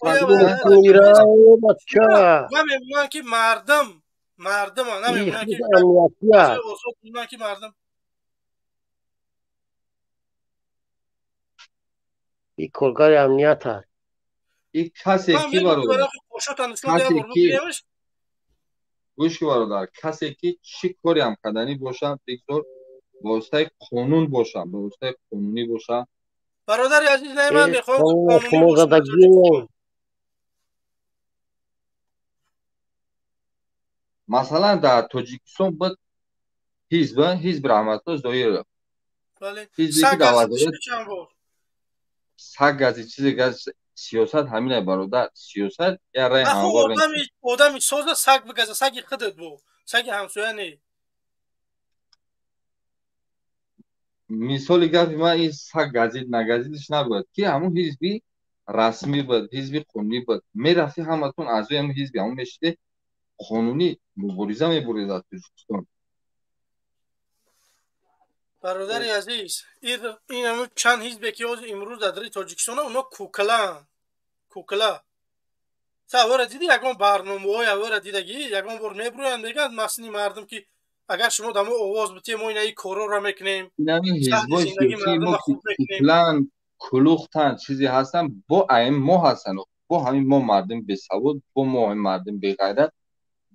Намемонанд ки мардум, мардум намемонанд ки озод монанд ки мардум. И коргари амният аст. И касе ки бародар, касе ки гӯш бародар, касе ки чӣ коре ҳам карданӣ бошад, бигзор ба воситаи қонун бошад, ба воситаи қонунӣ бошад. Бародари азиз, не, ман мехоҳам қонунӣ бошад. Масалан, дар Тоҷикистон буд ҳизб, ҳизби Раҳматулло Зоиров. Ҳизбе ки дар вазорат саг гази чизе газ, сиёсат ҳаминай бародар, сиёсат я рай ҳамвор. Одами соза саг бигаза, саги худат бу, саги ҳамсоя не. Мисоли гапи ман ин саг газид нагазидиш набуд, ки ҳамун ҳизби расмӣ буд, ҳизби қонунӣ буд. Мерафти ҳаматон аъзои ҳамун ҳизби ҳамун мешиде, қонунӣ мубориза мебурд дар Тоҷикистон. Бародари азиз, ин ҳамун чанд ҳизбе ки ҳозир имрӯз дар дари Тоҷикистон, оно куклаанд, кукла. Та аввала диди ягон барномаҳои аввала дидагӣ, ягон бор мебурӯянд, мегӯянд масни мардум ки агар шумо дар мо овоз битиҳед, мо инаи корҳоро мекунем. Инами ҳизбои сиёсии мо куклаанд, кулухтанд, чизе ҳастанд, бо ҳамин мо ҳастанд, бо ҳамин мо мардум бесавод, бо мо ҳамин мардум беғайрат,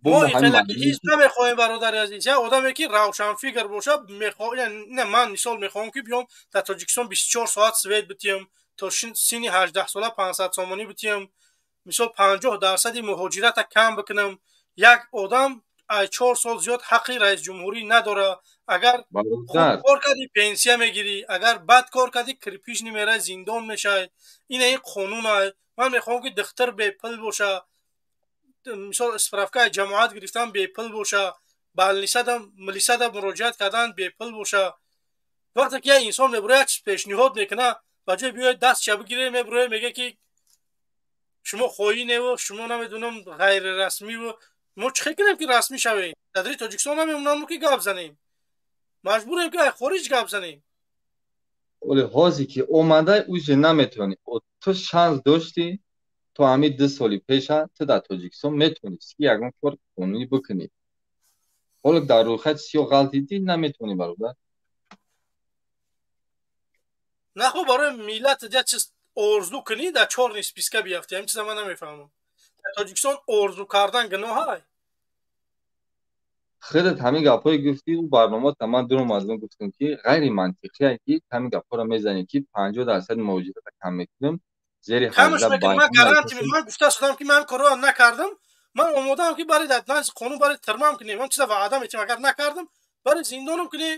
Мо хелаки ҳизб намехоҳем, бародари азиз. Як одаме ки равшанфикр боша мехоҳ. Не, ман мисол мехоҳам ки биём дар Тоҷикистон 24 соат свет битиҳам, то синни 18 сола 500 сомонӣ битиҳам, мисол 50% муҳоҷирата кам бикунам. Як одам ай 4 сол зиёд ҳаққи раисҷумҳурӣ надорад. Агар хуб кор кардӣ, пенсия мегирӣ, агар бад кор кардӣ, кирпичный меравӣ, зиндон мешавӣ. Ина ин қонун. Ман мехоҳам ки духтар бепул боша, мисол справкаи ҷамоат гирифтан бепул боша, больницада, милисада муроҷиат кардан бепул боша. Вақте ки як инсон мебурояд, як чиз пешниҳод мекунад, ба ҷои биёед дастша бигире, мебурояд, мега ки шумо хоиневу шумо, намедонам, ғайрирасмиву. Мо чӣ хел кунем ки расмӣ шавем? Дар дари Тоҷикистон намемонам ки гап занем, маҷбурем ки ай хориҷ гап занем. Оле ҳозе ки омада, уже наметавонӣ. Ту шанс доштӣ, то ҳамин 2 соли пеша ту дар Тоҷикистон метавонисти ки ягон кор қонунӣ бикунӣ. Ҳоло дар рӯйхати сиёҳ ғалтидӣ, наметавонӣ, бародар. Нахо барои миллат як чиз орзу кунӣ, дар чёрный списка биафтӣ. Ҳамин чиза ман намефаҳмам. Дар Тоҷикистон орзу кардан гуноҳай? Худат ҳамин гапҳое гуфтӣ, ӯ барномата ман дуромадам, гуфтам ки ғайримантиқие ки ҳамин гапҳоро мезанӣ ки 50% муҳоҷирата кам мекунем, зери камаш мекунем. Ман гарантия, ман гуфта шудам ки ман корро накардам, ман омодаам ки бари дар назди қонун бари тирмам кунем. Ман чиза ваъда метиҳам, агар накардам, бари зиндонам кунӣ.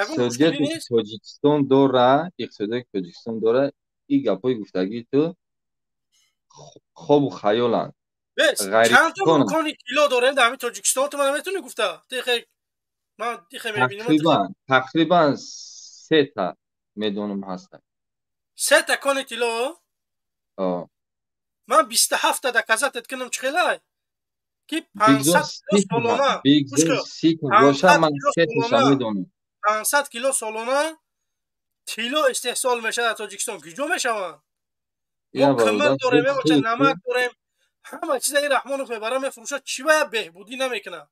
Ягон мушкилӣ нест. Тоҷикистон дора, иқтисодиёти Тоҷикистон дора. Ин гапҳои гуфтагии ту хобу хаёланд. Чанд та кони тилло дорем дар ҳамин Тоҷикистон, ту ман наметавонӣ гуфта? Тихе ман тихе мебинам. Тақрибан сета медонам ҳастанд. Сета кони тилло? Ман 27-та доказать кунам, чӣ хелай ки 500 кило солона боша, ман сеташа медонам. 500 кило солона тилло истеҳсол мешавад дар Тоҷикистон, куҷо мешаванд? Мо кимир дорем, мебошад, намак дорем, ҳама чиза ин Раҳмонов мебара, мефурӯшад. Чӣ бая беҳбудӣ намекунад?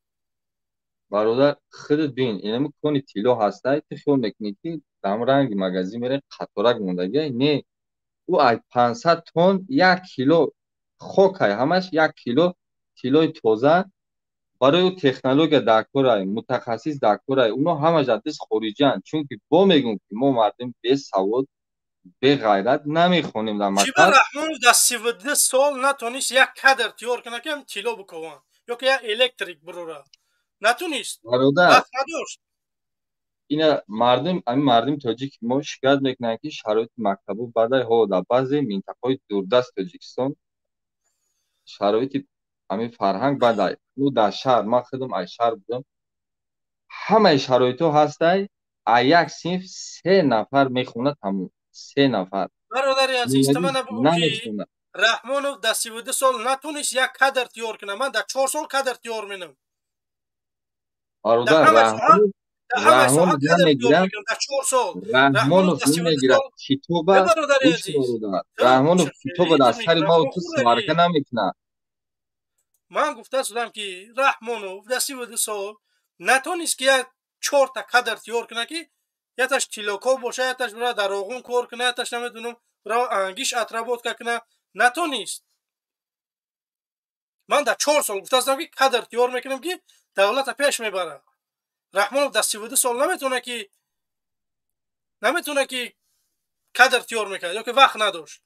Бародар, худат бин, инами кони тилло ҳастай, ту хиёл мекунӣ ки дар ранги магазин мере, қаторак мондагиай. Не, ӯ ай 500 тонн як кило хокай, ҳамаш як кило тиллои тоза. Барои ӯ технология дар корай, мутахассис дар корай, уно ҳамаш аз даст хориҷианд. Чунки бо мегӯм ки мо мардум бесавод, беғайрат, намехонем дар мактаб. Чиба Раҳмонов дар 32 сол натонист як кадр тиёр кунад ки ҳам тилло бикованд ё ки як электрик бирора? Натунист, вақт надошт. Ина мардум, ҳамин мардуми тоҷик мо шикоят мекунанд ки шароити мактабу бадай. Ҳо, дар баъзе минтақаҳои дурдаст Тоҷикистон шароити ҳамин фарҳанг бадай. Ну дар шаҳр, ман худам ай шаҳр будам, ҳамаи шароитҳо ҳастай, а як синф се нафар мехонад, тамом, се нафар. Бародари азиз, ту мана бугӯ ки Раҳмонов дар 32 сол натунист як кадр тиёр кунад, ман дар 4 сол кадр тиёр менам. Бародар, Раҳмонов намегирад, Раҳмонов намегирад китоба. Раҳмонов китоба дар сари ма ту сварка намекунад. Ман гуфта шудам ки Раҳмонов дар 32 сол натонист ки як чорта кадр тиёр кунад, ки яташ тиллоков боша, яташ бира дар Роғун кор кунад, яташ, намедонам, бира ангиш отработка кунад. Натонист. Ман дар 4 сол гуфта шудам ки кадр тиёр мекунам, ки давлата пеш мебарад. Раҳмонов дар 32 сол наметавона ки кадр тиёр мекард ё ки вақт надошт?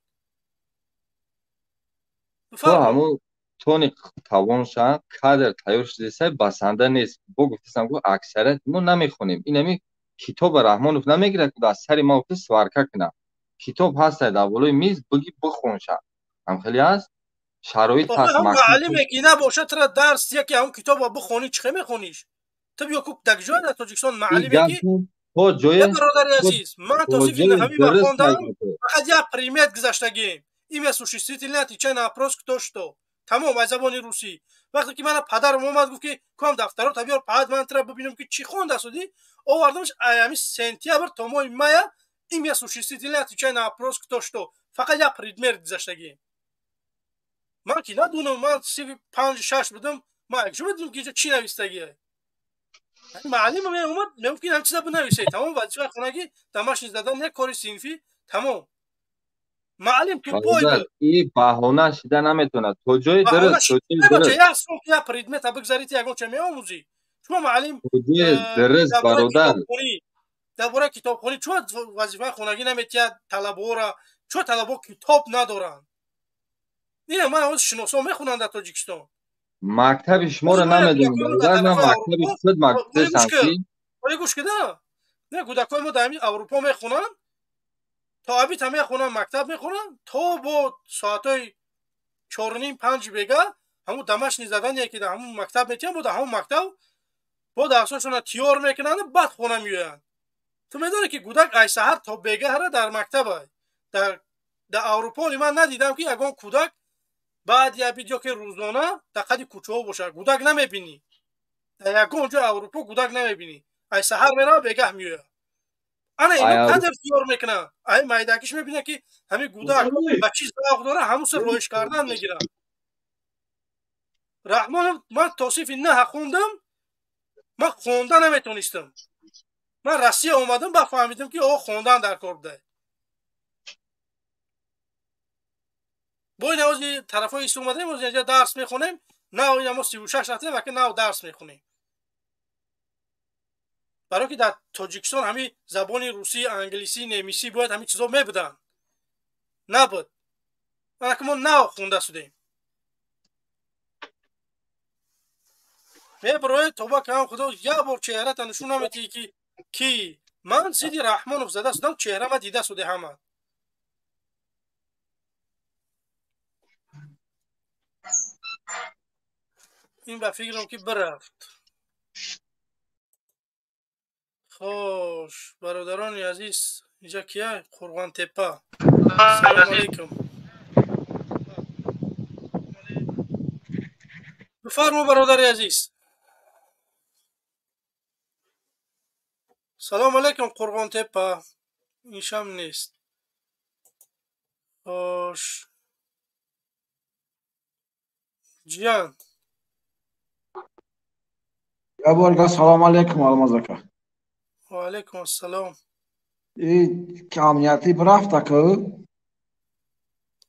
То ҳамун тони тавонша кадр тайёр шудесай, басанда нест. Бо гуфтасам, ку аксарият мо намехонем. Инами китоба Раҳмонов намегирад, ки дар сари ма ту сварка кунад. Китоб ҳастай дар болои миз, биги бихонша, ҳамхеле ҳаст, шароит ҳаст. Муаллиме ки набошад, тра дарс яке ҳамун китоба бихонӣ, чӣ хел мехониш? Ту биё ку дар ҷое дар Тоҷикистон муаллиме ки то ҷое Бародари азиз, ман то синфи наҳавима хондам, фақат як предмет гузаштагием: имя существительное, отвечай на вопрос кто, что. Тамом, аз забони русӣ. Вақте ки мана падарам омад, гуфт ки куам дафтарота биёр, паҳад ман тра бибинам ки чӣ хонда судӣ. Овардамш, аями сентябр то моҳи мая имя существительное, отвечай на вопрос кто, что, фақат як предмет гузаштагием. Ман ки надонам, ман синфи панҷ, шаш будам, ман якҷо медонам ки инҷо чӣ навистагие. Муаллим меомад, мегуфт ки ҳам чиза бинависед, тамом, вазифаи хонагӣ, домашний задание, кори синфӣ, тамом. Маълим тупой буд. И баҳона шида наметавонад. То ҷои дуруст, то ҷои дуруст. Як сол як предмета бигзарӣ, ту ягон ча меомӯзӣ. Шумо маълим То ҷои дуруст, бародар. Дар бораи китобхонӣ чо вазифаи хонагӣ наметиҳад талабаҳоро? Чо талабаҳо китоб надоранд? Ина ман ҳозир шиносо мехонанд дар Тоҷикистон. Мактаби шуморо намедонам, бародар. Ман мактаби худ мактаби санфӣ. Оли гӯш кида? Не, кӯдакои мо дар ҳамин Аврупо мехонанд, то абита мехонанд, мактаб мехонанд, то бо соатҳои 4:30-5 бега ҳамун домашний задание ки дар ҳамун мактаб метиҳанд, бо дар ҳамун мактаб бо дарсҳошонро тиёр мекунанд, баъд хона меоянд. Ту медонӣ ки кӯдак ай саҳар то бегаҳра дар мактабай. Дар Аврупо ман надидам ки ягон кӯдак баъди абид ё ки рӯзона дар қади кӯчаҳо бошад. Кӯдак намебинӣ. Дар ягон ҷои Аврупо кӯдак намебинӣ. Ай саҳар мерава, бегаҳ меояд. Ана ино қадр тиёр мекунанд. Ай майдакиш мебинад ки ҳамин кӯдак ба чӣ завқ дорад, ҳамун сар роиш кардан мегирад. Раҳмонов, ман то синфи наҳа хондам, ман хонда наметонистам. Ман Россия омадам, баъд фаҳмидам ки о хондан дар кор буда. Бо ин ҳози тарафҳои ис омадем, ҳози инҷа дарс мехонем, нав ина мо 36 рафтем, ваки нав дарс мехонем. Барои ки дар Тоҷикистон ҳамин забони русӣ, англисӣ, немисӣ бояд ҳамин чизо мебуданд. Набуд. Анаки мо нав хонда шудем. Мебароед, тоба кам худо, як бор чеҳрата нишон наметиҳӣ ки ман зидди Раҳмонов зада шудам, чеҳрама дида шуде ҳама. Ин ба фикрам ки бирафт. Хош, бародарони азиз, инҷа кия? Қурғонтепа. Салому алейкум. Бифармо, бародари азиз. Салому алейкум, Қурғонтепа. Иншам нест. Хош. Ҷиян. Я борга салому алейкум, Алмаз ака. Ва алейкум ассалом. И амнияти бирафт ака?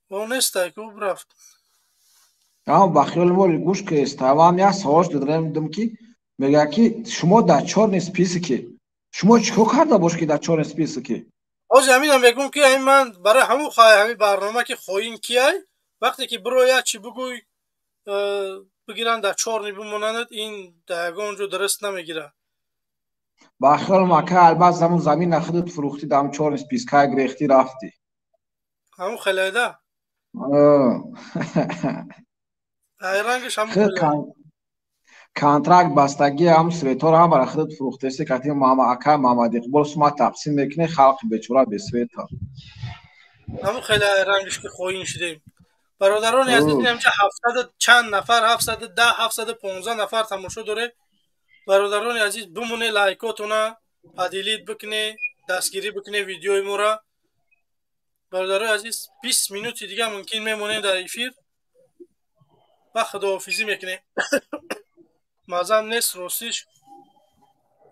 О нест ака, ӯ бирафт. Ба хиёли мо гӯш кест. Авам як савол додам ки мегӯяд ки шумо дар чёрный списке. Шумо чӣ кор карда бош ки дар чёрный списке? Ҳозир ҳаминам мегӯм ки ҳамин ман барои ҳамун ҳамин барнома ки хоин кияй, вақте ки бирояд чӣ бигӯй, бигиранд дар чёрный бимонанд, ин дар ягон ҷо дуруст намегирад. Ба хиёлам ака, албатта ҳамун замина худат фурӯхтӣ, дар ҳамун чёрный спискай гирехтӣ рафтӣ. Ҳамун хелайда? Айрангаш ҳамун хелай. Контракт бастагӣ ҳам светҳоро ҳам бара худат фурӯхтеси, кати ака Муҳаммад Иқбол сума тақсим мекунӣ, халқи бечора бесвета. Ҳамун хеле айрангаш ки хоин шудем. Бародарони азиз, инҷа 700 чанд нафар, 710, 715 нафар тамошо доред. Бародарони азиз, бимоне лайкотона, поделить бикне, дастгирӣ бикне видеои моро. Бародарони азиз, 20 минути дига мумкин мемонем дар эфир ва худоҳофизӣ мекунем. Мазам нест, ростиш.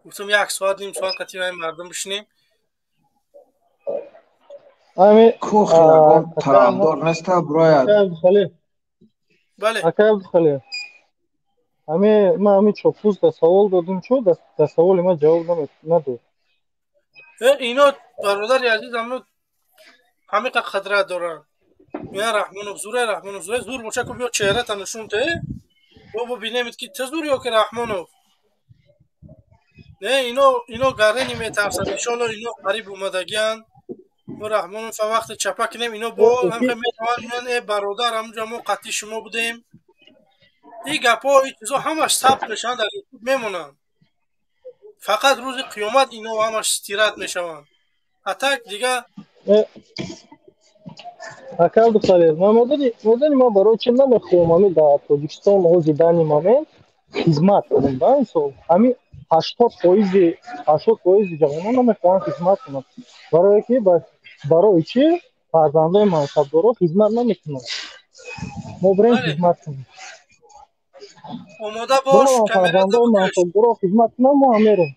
Гуфтам як соат, ним соат қатъи ҳамин мардум бишинем. Ами кухи ягон тарафдор неста бирояд. Бале. Ака Абдухалил. Ами ман ами чопуз да савол додум, чо да саволи ман ҷавоб надод. Ино бародари азиз ҳамиқа қудрат доранд. Меян Раҳмонов зуре, Раҳмонов зуре, зур боша ку биё чеҳрата нишон те. Бо бинемед ки ту зур ё ки Раҳмонов. Не, ино гарени метарсанд. Иншоалло ино қариб омадагианд. Мо Раҳмонов вақте чапа кунем, ино бо ҳамқа метавонанд, э бародар, ҳамунҷа мо қатъи шумо будем. Ин гапҳо, ин чизо ҳамаш сабт мешаванд, дар ютуб мемонанд. Фақат рӯзи қиёмат ино ҳамаш стират мешаванд. А так дига Ака Абдухалил, ман медонӣ ман барои чӣ намехоҳам ҳамин дар Тоҷикистон ҳозир данный момент хизмат кунам, да, мисол ҳамин 80% ҷавонон намехоҳанд хизмат кунанд. Барое ки барои чӣ фарзандои мансабдоро хизмат намекунанд. Мо бирем хизмат кунем. Омода бош, фарзандои мансабдоро хизмат кунанд, мо ҳам мерем.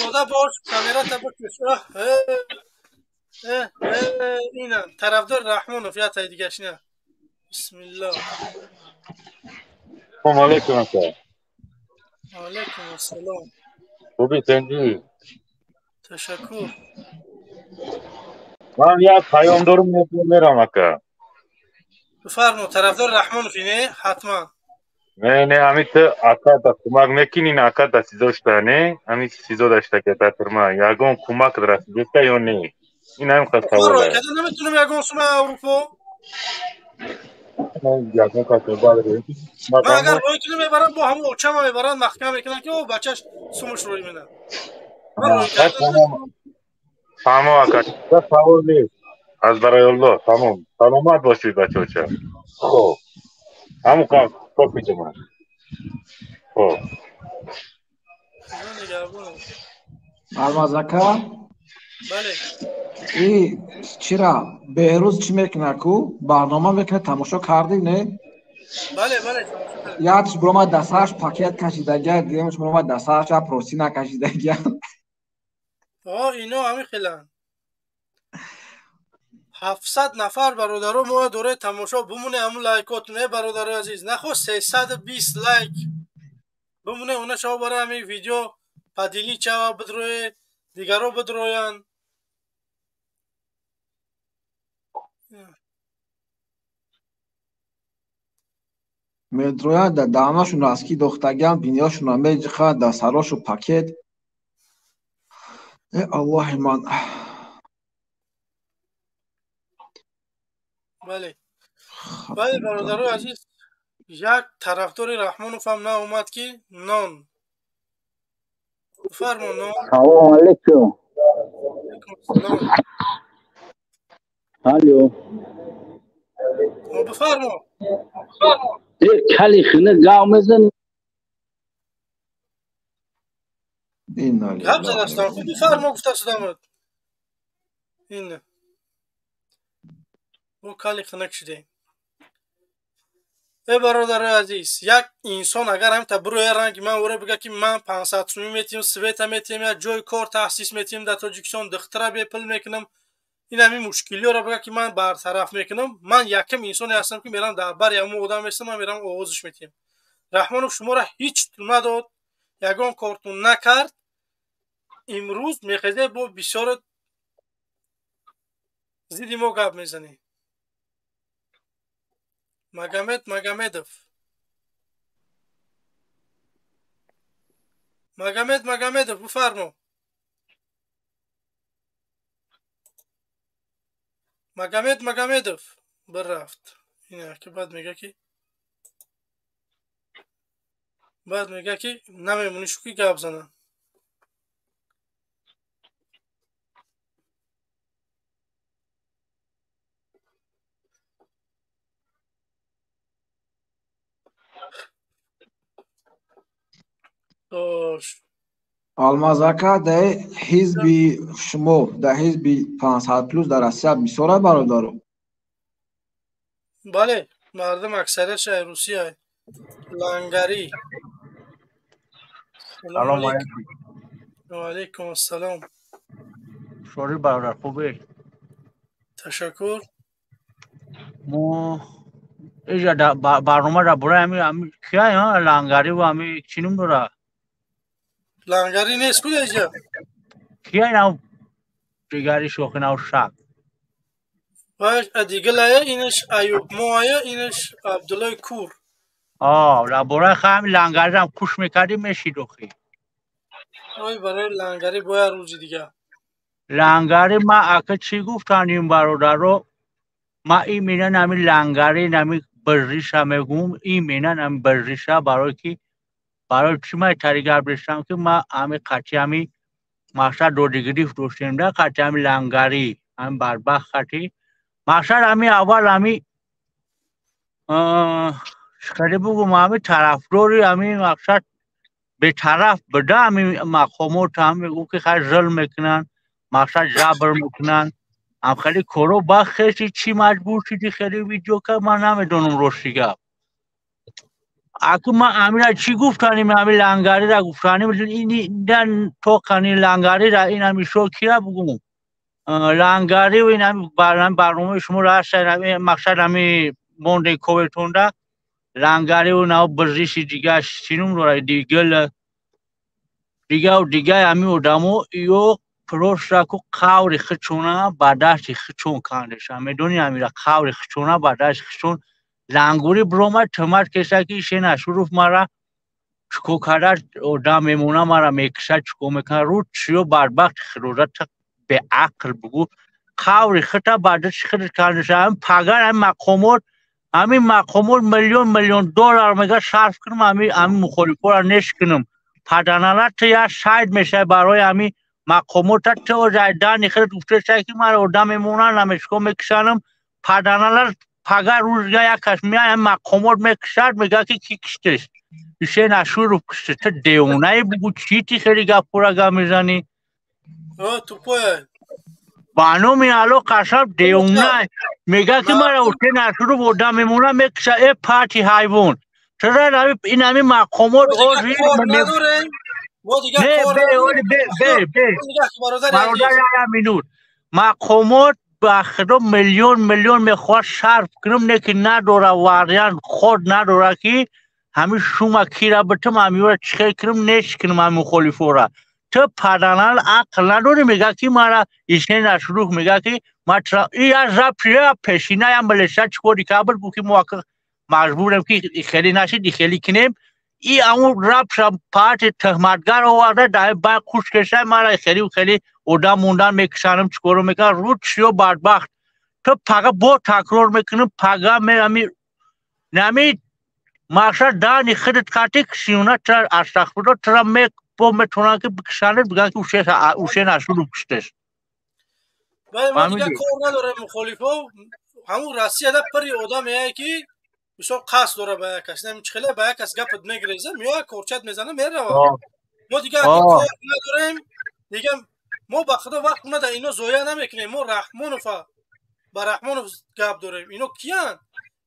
Омода бош, камерата бикаш. Ина тарафдор Раҳмонов ятаи дигаш ина. Бисмиллоҳ. Салом алейкум ака. Алейкум ассалом. Хуби тенҷӣ? Ташаккур. Ман як паём дорум, мерам ака. Бифармо, тарафдори Раҳмонов ине ҳатман. Не, не, ами ту ака да кӯмак мекунӣ, ака да сизошта, не? Ами сизо дашта ки дар турма, ягон кӯмак расидеста ё не? Ин ҳам қад савол аст. Када наметунам ягон сума Аврупо. Ягон кас ман агар рой кунам мебарам, бо ҳамон очама мебаранд, маҳкам мекунанд ки о бачаш сумуш рой менад. Фаҳмо ака, савол нест. Аз барои Аллоҳ, тамом. Саломат бошед бачаоча. Хоб. Ҳамон қад кофи ҷамоат. Хоб. Алмаз ака? Бале. И чира Беҳрӯз чӣ мекунад ку? Барнома мекунад, тамошо кардӣ, не? Бале, бале. Якш биромад дасташ пакет кашидагия, дуюмаш биромад дасташ простина кашидагия. О, ино ҳамин хеланд. 700 нафар бародаро мо доред тамошо бимоне, ҳамун лайкотун, э бародарои азиз, нахо 320 лайк бимоне, она шава барои ҳамин видео поделить шава, бидроe, дигаро бидроянд. Медроянд, да даҳанашон раски дохтагиам, биниёшонро меҷиханд, да сарошу пакет. Э Аллоҳи ман. Бале. Бале, бародарои азиз, як тарафдори Раҳмонов ҳам наомад ки нон. Бифармо нон. Салом алейкум. Салом. Алло. Бифармо. Э кали хина гав мезани. Гап задастам. Бифармо гуфта шудамад. Ин. Мо кали хинак шудем. Э бародарои азиз, як инсон агар ҳамта бироя ранги ман ора бига ки ман 500 сумӣ метиҳам, света метиҳам, як ҷои кор таҳсис метиҳам дар Тоҷикистон, духтара бепул мекунам, ин ҳамин мушкилиёро бига ки ман бартараф мекунам, ман якум инсоне ҳастам ки мерам дар бари ҳамон одам местам, ман мерам овозиш метиҳам. Раҳмонов шуморо ҳеҷ ту надод, ягон кортун накард, имрӯз мехезе бо бисёро зидди мо гап мезанӣ. Магомед Магомедов. Магомед Магомедов, бифармо. Магомед Магомедов бирафт. Ина ки баъд мега ки намемонӣ шу ки гап занам. Алмаз ака, дар ҳизби шумо, дар ҳизби 500 плюс дар Россия бисёр бародаро? Бале, мардум аксариятш ай Русия, лангарӣ. Салом алейкум. Ва алейкум ассалом. Шори бародар, хубед? Ташаккур. Мо иҷа барнома дар бораи ами кия лангарӣ ва ами чӣ ном дора? Лангарӣ нест куда иҷа? Кия инав дигари шохи нав шак? Ваш адигалая, инаш Аюб моая, инаш Абдуллои Кур. Дар бораи ҳами лангарирам куш мекардӣ мешид охи. Ой, барои лангарӣ бояд рӯзи дигар. Лангарӣ ма ака чӣ гуфтанд ин бародаро? Ма именно ами лангарӣ нами бирриша мегӯм, именно ами бирриша барои ки барои чӣ ма тари гап доштам ки ма ами қатъи ами мақсад додигирифт доштем да қатъи ами лангарӣ ами барбахт қатъи мақсад ами аввал ами хеле бугум ами тарафдори ами мақсад бетараф буда ами мақомот ҳам мегӯм ки хай зулм мекунанд, мақсад ҷабр мекунанд, ам хеле коро ба хеси чӣ маҷбур шуди хеле видео кард, ман намедонам рости гап. Аку ма амира чӣ гуфтанем, ами лангарира гуфтанем, ин тоқани лангарира, ин ами шо кира бугум? Лангари ин ами барномаи шумо раста, мақсад ами монде коветонда лангариву нав бирзиши дигаш чинум дора дигал дигаву дигай ами одамо ё просто ку қаври хичона ба дасти хичон кандеша. Медони, амира қаври хичона ба дасти хичон лангури биромад, тӯҳмат кеса ки шена шуруф мара чико карда, одам мемона, мара мекиша, чико мекунад, рӯ чиё бадбахт хироза беақл бугӯ, қаври хита ба дасти хидат кандеша. Ами пагар ҳамин мақомот миллион миллион доллар мега сарф кунам, ами мухолифора нешкунам. Паданала ту як сайд мешавӣ барои ами мақомота. Ту дани худат гуфтесай ки мара одам мемонам, намешко мекушанам. Паданала пага рӯзга як кас меяд, ами мақомот мекушад, мега ки ки киштеш? Ишен Ашуров киште. Ту девонаи бугӯ, чӣ ти хеле гаппора гап мезанӣ? Тупой. Ба номи Алло қасам, девона. Мега ки мара Ҳусен Ашуров одам мемона, мекуша. Э, пати ҳайвон, чара ин ами мақомот? Бародар, як минут. Мақомот ба худо миллион миллион мехоҳад сарф кунам, не ки надора вариант, ход надора ки ҳамин шума кира битам, ҳамиёра чихел кунам, нешкунам ҳами мухолифора. Ту паданал ақл надорӣ? Мега ки мара Исен Ашруф мега ки я запия пешина я милиса чикори кабр гуфт ки мо маҷбурем ки хеле нашид, хеле кунем. И амун рабша парти тӯҳматгар оварда дар бай хуш кеша, мара хеле хеле одам мондан, мекушанам, чикоро мекунам. Рӯ чиё бадбахт, ту пага бо такрор мекунам, пага ами нами мақсад дани худат қати кишиёна тра астағфирулло тра бо метавонанд ки бикушанед, бигӯянд ки Ушен Ашуров куштеш. Бале, мо дигар кор надорем мухолифо. Ҳамун Россияда пири одаме ки мисол қасд дора ба як кас, чихеле ба як кас гапат мегиреза, меояд, корчат мезана, мерава. Мо дигар кор надорем. Дигар мо ба худо вақт нада ино зоя намекунем. Мо Раҳмонова ба Раҳмонов гап дорем. Ино киянд?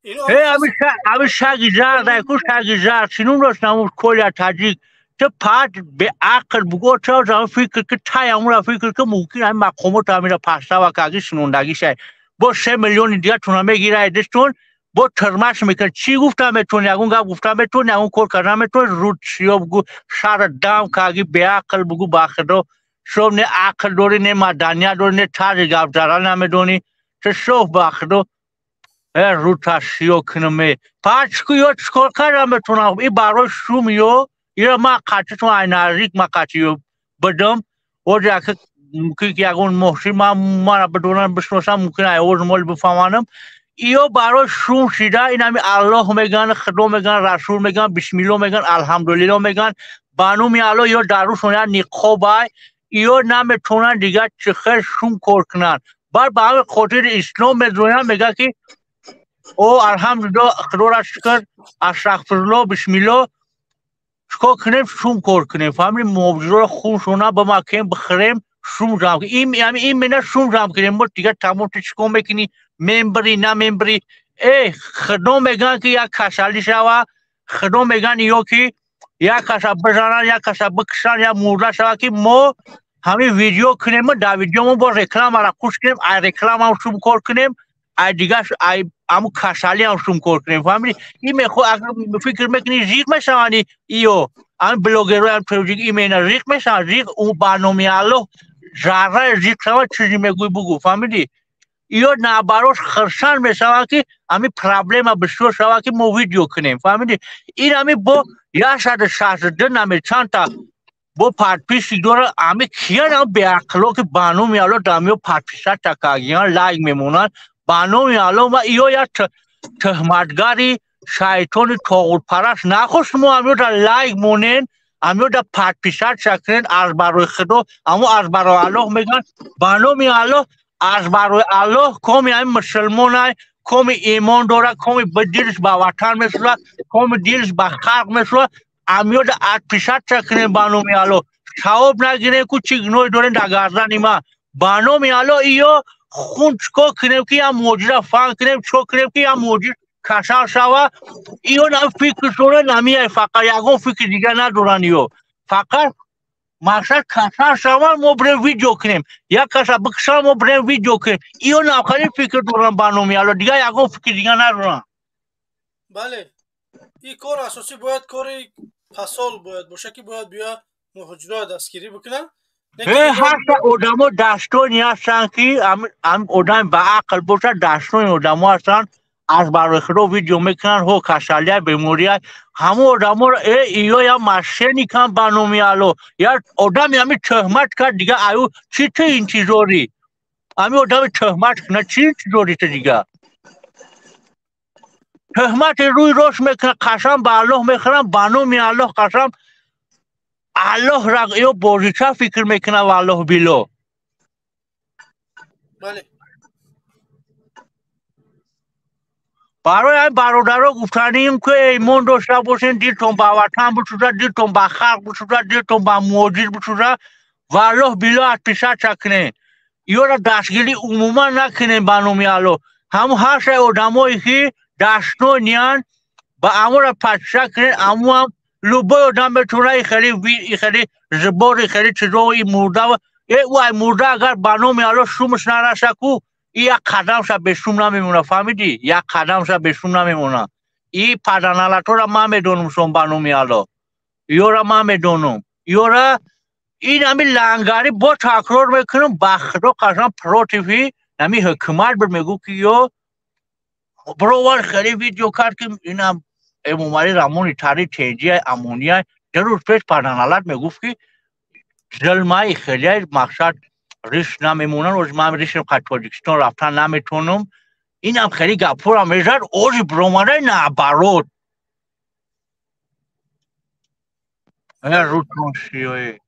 Ами шаги зард айку, шаги зард чинум дошт намуд Коля таҷик. Ту пат беақл буго, ча фикр ки тай амура фикр ки мумкин ами мақомот амира пастава каги шинондагӣ шай, бо 3 миллиони дигар туна мегира дастон, бо тирмаш мекунад. Чӣ гуфта метавони? Ягон гап гуфта метавони? Ягон кор карда метавони? Руд чиё бугу, шара дам каги беақл бугу. Ба худо шоб не ақл дорӣ, не маданият дорӣ, не тарзи гап зада намедонӣ. Ту шоф, ба худо э рута шиё кунаме пачку ё чикор карда метавонам? И барои шум ё ира ма қачитон ай наздик ма қачиё бидам оҷа ака, мумкин ки ягон муҳсин ма мара бидонам, бишносам, мумкин ай оз моли бифаҳманам. Иё барои шум шида ин ами Аллоҳ меган, Худо меган, Расул меган, бисмилло меган, алҳамдулилло меган, ба номи Аллоҳ. Ё дарушон як ниқобай, иё наметавонанд дигар чӣ хел шум кор кунанд. Баъд ба ҳамин хотири ислом медоянд, мега ки о алҳамдулилло, Худоро шукр, астағфирулло, бисмилло, чикор кунем? Шум кор кунем. Фаҳмидем, муҳоҷироро хуншона бимакем, бихӯрем, шум ҷамъ именно шум ҷамъ кунем. Мо дигар тамом. Ту чикор мекунӣ? Мембирӣ, намембирӣ? Э, худо мегӯянд ки як касалӣ шава, худо мегӯянд ё ки як каса бизананд, як каса бикушанд, як мурда шава, ки мо ҳамин видео кунем, дар видеомо бо рекламаро хуш кунем, ай рекламам шум кор кунем, ай дигар ай аму касалиам шум кор кунем. Фаҳмидӣ? Ин мехо фикр мекунӣ, зиқ мешаванд иё ҳамин блогерҳоям тоҷик? Именно зиқ мешаванд, зиқ ба номи Аллоҳ зарраи зиқ шавад, чизе мегӯй бугӯ. Фаҳмидӣ? Иё наоборот хирсанд мешаванд, ки ҳамин проблема бисёр шавад, ки мо видео кунем. Фаҳмидӣ? Ин ҳамин бо 162 наме чандта бо подписчик дора. Ҳами киян ам беақло, ки ба номи Аллоҳ дамиё подписаться кагиян, лайк мемонанд ба номи Аллоҳ? Ма иё як тӯҳматгари шайтони тоғутпараст нахост, мо ҳамиёда лайк монен, ҳамиёда подписаться кунен. Аз барои Худо, амо аз барои Аллоҳ мегӯянд, ба номи Аллоҳ, аз барои Аллоҳ. Коми ҳамин мусулмонай, коми имон дорад, коми дилш ба ватан месӯзад, коми дилш ба халқ месӯзад, ҳамиёда подписаться кунем ба номи Аллоҳ. Савоб нагирем ку, чӣ гуноҳе дорем дар гардани ма? Ба номи Аллоҳ, иё хун чикор кунем, ки ям муҳоҷира фаҳм кунем? Чикор кунем, ки ям муҳоҷир кашал шава. Иё на фикршона намияй, фақат ягон фикри дига надоранд иё. Фақат мақсад кашал шаванд, мо бирем видео кунем. Як каса бикушанд, мо бирем видео кунем. Иё навхали фикр доранд ба номи Алло, дига ягон фикри дига надоранд. Бале, ин кор асосӣ бояд кори пасол бояд боша, ки бояд биё муҳоҷироя дастгирӣ бикунанд. Ҳарта одамо дастони ҳастанд, ки ам одами ба ақл бошад, дастони одамо ҳастанд, аз барои худо видео мекунанд, ҳо касалия, бемория, ҳамон одаморо иёя мошенникам ба номи Алло. Я одами ҳами тӯҳмат кард, дига аю чӣ ту интизорӣ? Ҳами одами тӯҳмат кунад, чӣ интизорӣ ту дига? Тӯҳмати рӯи рост мекунад, қасам ба Аллоҳ мехӯрам, ба номи Аллоҳ қасам, Аллоҳ ра ё бозича фикр мекунад, валлоҳ било. Бале. Барои ҳамин бародаро гуфтанем, ки имон дошта бошен, дилтон ба ватан бисӯзад, дилтон ба халқ бисӯзад, дилтон ба муҳоҷир бисӯзад, валлоҳ било аз писарча кунен. Иёра дастгирӣ умуман накунен ба номи Аллоҳ. Ҳамун ҳар шай одамое ки даштониянд, ба амора подписа кунен, амуам любой одам метавонад ихели зибор, ихели чизо, и мурда, ӯ ай мурда агар ба номи Аллоҳ шумаш нараса ку, и як қадамша бешум намемонад, фаҳмидӣ? Як қадамша бешум намемонад. И паданалатора ман медонам шон ба номи Аллоҳ. Иёра ман медонам. Иёра ин ҳами лангарӣ бо такрор мекунам, ба худо қасам, против ҳами ҳукумат буд, мегӯ ки ё бировар хеле видео кард, ки инам Эмомалӣ Раҳмони тари тенҷия амония. 2 рӯз пеш паданалат мегуфт, ки зулмаи хеле мақсад риш намемонанд, ози ман ришем қа Тоҷикистон рафтан наметавонам. Инам хеле гапҳоро мезад, ози биромада наоборот. Рутон шиёе.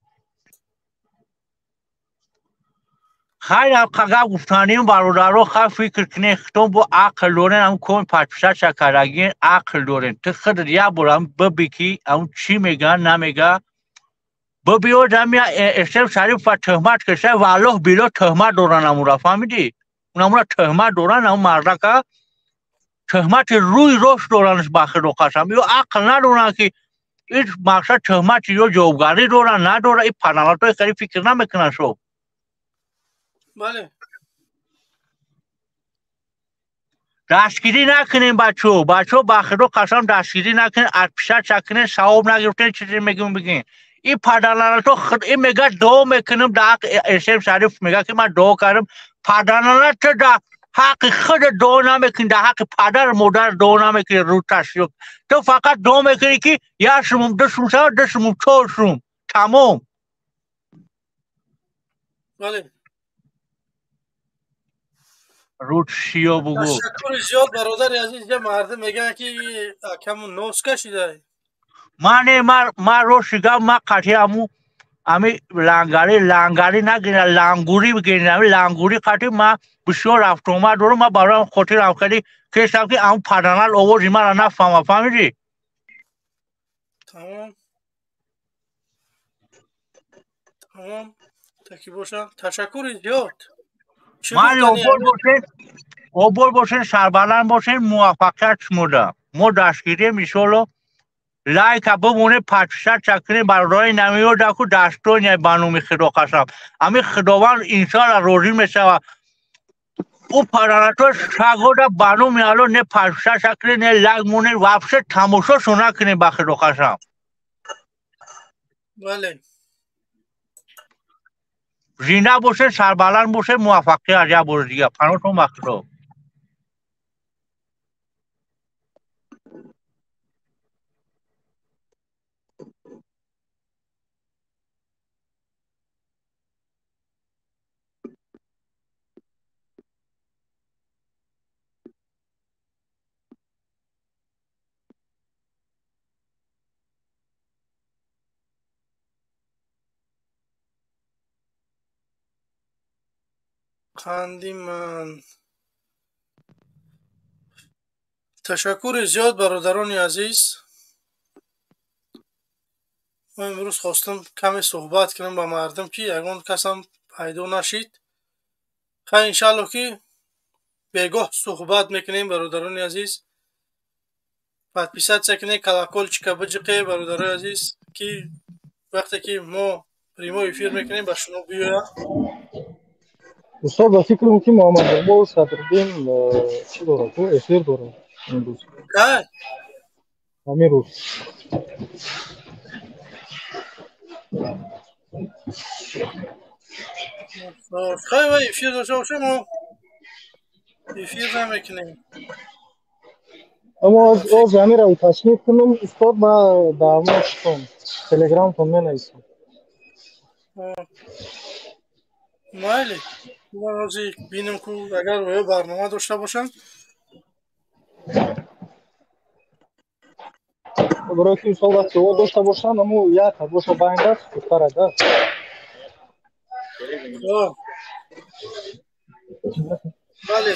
Хайр, гап гуфтанем бародаро, хай фикр кунед, хитон бо ақл дорен, ам ком подписаться кардагиен, ақл дорен. Ту худат як бор ам биби, ки ам чӣ мегӯянд, намегӯянд. Бибиёд ами Эсем Шариф ба тӯҳмат киша, валлоҳ било тӯҳмат доранд амура, фаҳмидӣ? Унамура тӯҳмат доранд, ам мардака тӯҳмати рӯи рост доранаш, ба худо қасам. Ё ақл надоранд, ки ин мақсад тӯҳмати ё ҷавобгарӣ доранд, надоранд, ин паданалатҳои хеле фикр намекунанд шо. Бале. Дастгирӣ накунем, бачаҳо, бачаҳо, ба худо қасам, дастгирӣ накунем, отписаться кунем, савоб нагирифтем, чизе мегӯм бигем. Ин паданалато ин мега дуо мекунам дар ҳаққи Эсем Шариф, мега ки ман дуо кардам. Паданалат, ту дар ҳаққи худ дуо намекунӣ, дар ҳаққи падару модар дуо намекунӣ, рӯташё. Ту фақат дуо мекунӣ, ки як сумум 2 сум шавад, 2 сумум 4 сум. Тамом. Бале. Рӯтшиё бугӯ. Ташаккури зиёд, бародари азиз, я мардум мегӯянд, ки акамун нос кашидай. Мане ман рости гап, ман қатъи аму ами лангари, лангари нагина, лангурӣ бигирем, ами лангурӣ қатъи ман бисёр рафтуомад дорам, ман барои хотирам хеле кестам, ки ам паданал овози маро нафаҳма, фаҳмидӣ? Тамом. Тамом. Таки боша. Ташаккури зиёд. Ман обод бошед, обод бошед, сарбаланд бошед, муваффақият шумода. Мо дастгирем, иншоалло. Лайка бимоне, подписаться кунем, бародари намеёда ку дастония, ба номи худо қасам. Ами худованд иншоалло розӣ мешавад. Ӯ падаратро сагода ба номи Алло не подписаться кунем, не лайк монем, вообще тамошошо накунем, ба худо қасам. Бале. Зинда бошед, сарбаланд бошед, муваффақият як бори дига. Паноҳтон ба худо. Қанди ман. Ташаккури зиёд, бародарони азиз. Ман имрӯз хостам каме суҳбат кунам ба мардум, ки ягон касам пайдо нашид. Хай, иншаалло, ки бегоҳ суҳбат мекунем, бародарони азиз. Подписаться кунед, колокольчика биҷиқе, бародарои азиз, ки вақте ки мо прямой эфир мекунем, ба шумо биёяд. Устод, ба фикрам ки Муҳаммад Иқбол Садриддин чӣ дорад? Ӯ эфир дорад имрӯз. Кай? Ҳамин рӯз. Хай, вай эфир дошта боша, мо эфир намекунем. Аммо оз ҳамира уточнить кунам, устод, ма дар читон телеграмтон менависам. Майли, ман ҳозир бинем ку, агар оё барнома дошта бошанд. Барои ки мисол вақте о дошта бошанд, аммо як боша байн даст хубтара да. Бале.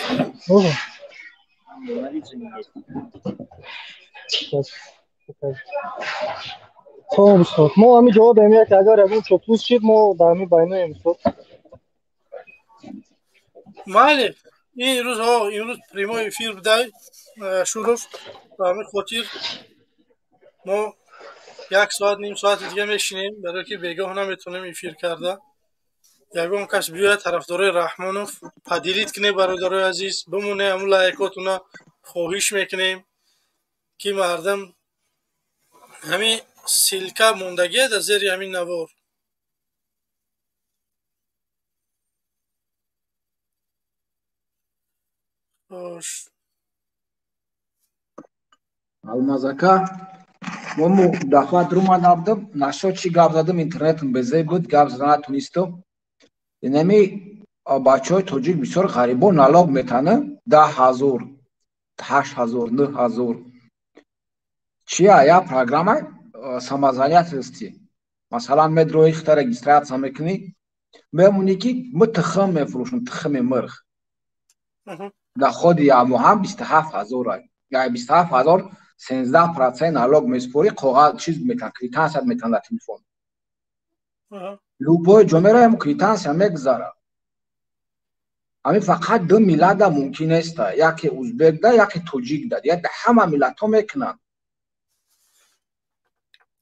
Хоб, устод, мо ҳамин ҷавоб даҳем, як агар ягон чоплус шид, мо дар ҳамин байноем, устод. Майли, ин рӯз имрӯз прямой эфир будай Шуров, ба ҳамин хотир мо як соат, ним соати дига мешинем, барое ки бегоҳ наметавонем эфир карда. Ягон кас биёяд, тарафдорои Раҳмонов, поделить кунед, бародарои азиз, бимоне ҳамун лайкотуна, хоҳиш мекунем, ки мардам ҳамин ссылка мондагия дар зери ҳамин навор. Хош. Алмазака, мо дафъа даромада будам, нашо чӣ гап задам, интернетам безеб буд, гап зада натонистам. Инами бачаҳои тоҷик бисёр ғарибо налог метанад, 10 000, 8000, 9000. Чия я программа самозанятости. Масалан, медрои хита регистрация мекунӣ, мемонӣ ки мо тухм мефурӯшем, тухми мирғ. Доходи ямоҳам 27 000 ай. 27 000 13% налог месупорӣ, коғаз чиз метан, квитансия метан дар телефон. Любой ҷо меравем, квитансия мегузара. Ҳамин фақат ду миллатда мумкин неста, яке узбекда, яке тоҷикда, дигар ҳама миллатҳо мекунанд.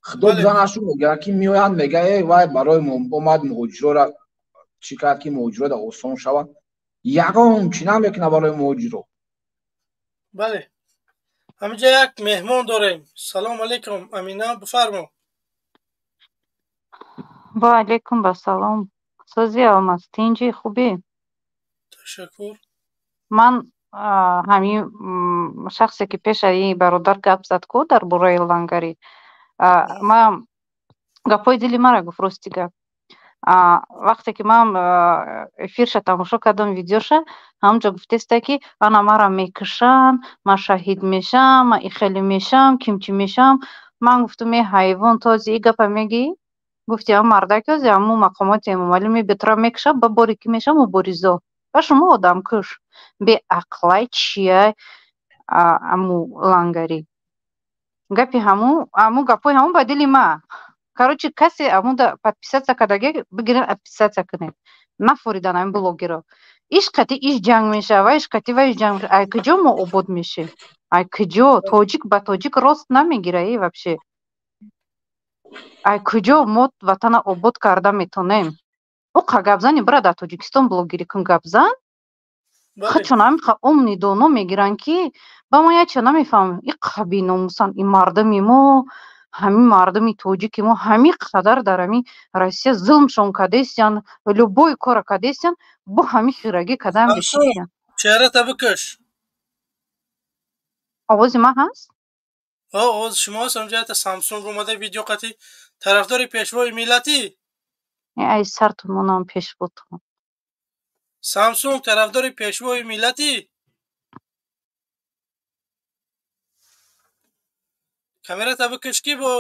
Худо бизанашу, мегӯянд ки меоянд, мега э вай барои омад муҳоҷирора чӣ кард, ки муҳоҷирода осон шавад. Ягон чӣ намекунад барои муҳоҷиро. Бале, ҳаминҷа як меҳмон дорем. Салом алейкум, Амина, бифармо. Ва алейкум басалом. Сози, Алмаз, тинҷи, хубӣ? Ташаккур. Ман ҳамин шахсе ки пешаи бародар гап зад ку дар бораи лангарӣ, ман гапҳои дили мара гуфт, рости гап. Вақте ки ман эфирша тамошо кардам, видеоша, ҳамонҷо гуфтеста, ки ана мара мекушанд, ман шаҳид мешам, ман ихеле мешам, кимчи мешам. Ман гуфтам: е ҳайвон, ту ози и гапа мегӣ? Гуфти ам мардаки ози аму мақомоти эмомалӣ мебитра мекуша, ба бори ки меша муборизо ба шумо одамкуш беақлай чия. Аму лангарӣ гапи ҳаму, аму гапҳои ҳаму ба дили ма. Короче, касе амуда подписаться кардаги, бигирен, отписаться кунед. Нафоридан ҳамин блогеро. Иш қати иш ҷанг мешава, иш қати ва иш ҷанг. Ай куҷо мо обод мешем? Ай куҷо? Тоҷик ба тоҷик рост намегира и вообще. Ай куҷо мо ватана обод карда метонем? Ӯ қа гапзани бира дар Тоҷикистон блогерӣ кун, гапзан. Хачон ҳамин умный доно мегиранд, ки ба ма яча намефаҳмам. И қабиномусан и мардуми мо, ҳамин мардуми тоҷики мо ҳамин қадар дар ҳамин Россия зулмшон кардестиян, любой кора кардестиян, бо ҳамин хирагӣ кадан бешидиян. Чеҳрата бикаш. Овози ман ҳаст? Овози шумо ҳаст. Ҳамҷа Самсунг омада видео қати тарафдори пешвои миллатӣ. Ай сартон монам пешвотон. Самсунг тарафдори пешвои миллатӣ. Камерата бикаш ки бо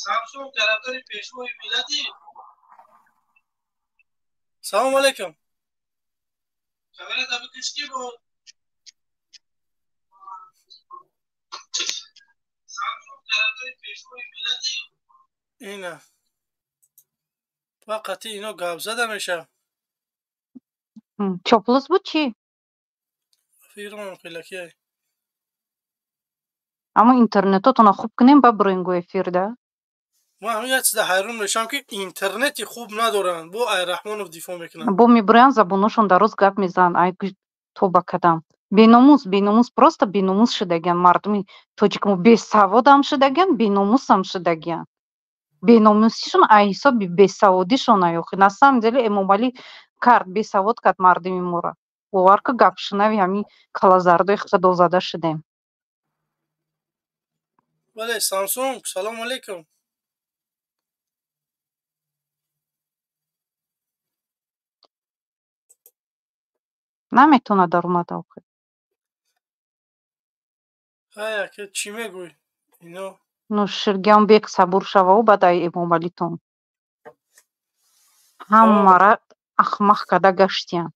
Самсунг тарафдори пешвои миллатӣ. Салом алейкум. Камерата бикаш ки бо Самсунг тарафдори пешвои миллатӣ. Ина вақати ино гап зада меша. Чоплус буд чӣ? Фикрам хелакия. Аммо интернетотонро хуб кунем, ба бироем го эфир да. Ман ҳамин як чиза ҳайрон мешавам, ки интернети хуб надоранд, бо ай Раҳмонов дифоъ мекунанд. Бо мебироянд, забоношон дароз гап мезананд. Ай тоба кадам. Беномус, беномус, просто беномус шудагиан мардуми тоҷикмо, бесаводам шудагиан, беномусам шудагиан. Беномусишон ай ҳисоби бесаводишон ай охи. На самом деле Эмомалӣ кард, бесавод кард мардуми моро. Бовар ку, гапшунави ҳамин калазардои худозада шудем. Бале, Самсунг, салому алейкум. Наметавонад даромада охи. Ҳай, ака, чӣ мегӯй? Ино Ну, ширгиам бек сабур шававу баъд ай Эмомалитон. Ҳамара ахмақ карда гаштиян.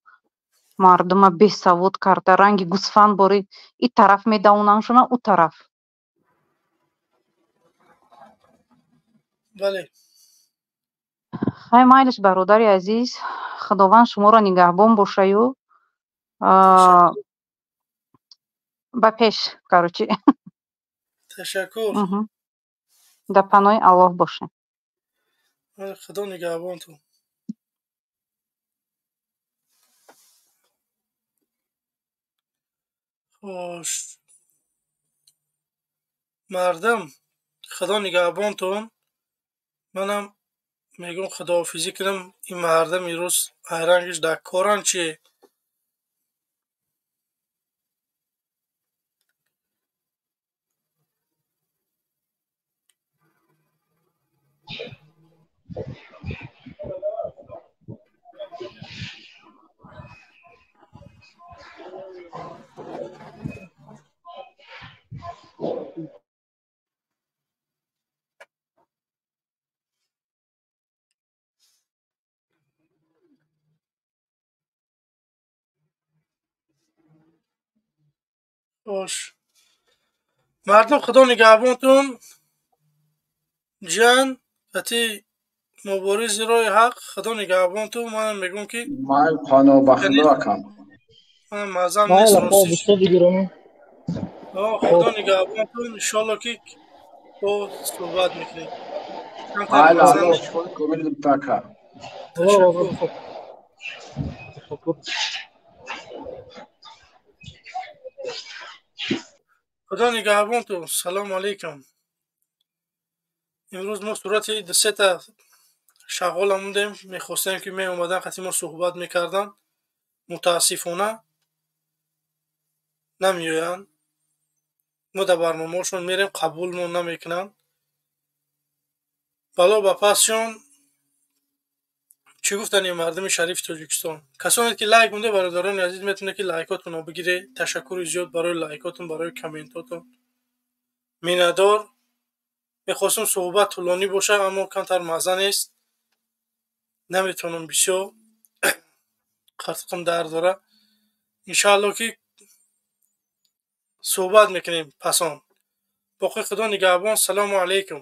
Мардума бесавод карда, ранги гӯсфанд бори и тараф медавонандшона, ӯ тараф. Бале. Хай, майлиш, бародари азиз, Худованд шуморо нигаҳбон бошаю. Ба пеш, короче. Ташаккур. Дар паноҳи Аллоҳ бошем. Худо нигаҳбонтон. Хош. Мардум, Худо нигаҳбонтон. Манам мегӯм худоҳофизӣ кунам. Ин мардум имрӯз айрангиш дар коранд чи? Хош. Мардум, Худо нигаҳбонтон. Ҷан ати муборизи роҳи ҳақ, Худо нигаҳбонтон. Манам мегӯм ки Майл, паноҳ ба Худо, акам. Манам маззам нест ростиш. Худо нигаҳбонтон, иншолло ки бо суҳбат мекунем. Майл, Аллоҳ шифои комил диҳад, ака. Ташаккур. Худо нигаҳбонтон. Салому алейкум. Имрӯз мо сурати дусета шағғола мондем, мехостем ки меомадан қати мо суҳбат мекарданд. Мутаассифона намеоянд. Мо дар барномаҳошон мерем, қабулмон намекунанд. Бало ба пасшон. Чӣ гуфтани мардуми шарифи Тоҷикистон? Касоне ки лайк монда, бародарони азиз, метавонед ки лайкотонро бигиред. Ташаккури зиёд барои лайкотон, барои комментотон. Миннатдор. Мехостам суҳбат тӯлонӣ бошад, аммо камтар мазза нест. Наметавонам бисёр, қартиқам дард дорад. Иншаалло ки суҳбат мекунем пасон. Боқӣ Худо нигаҳбон. Салому алейкум.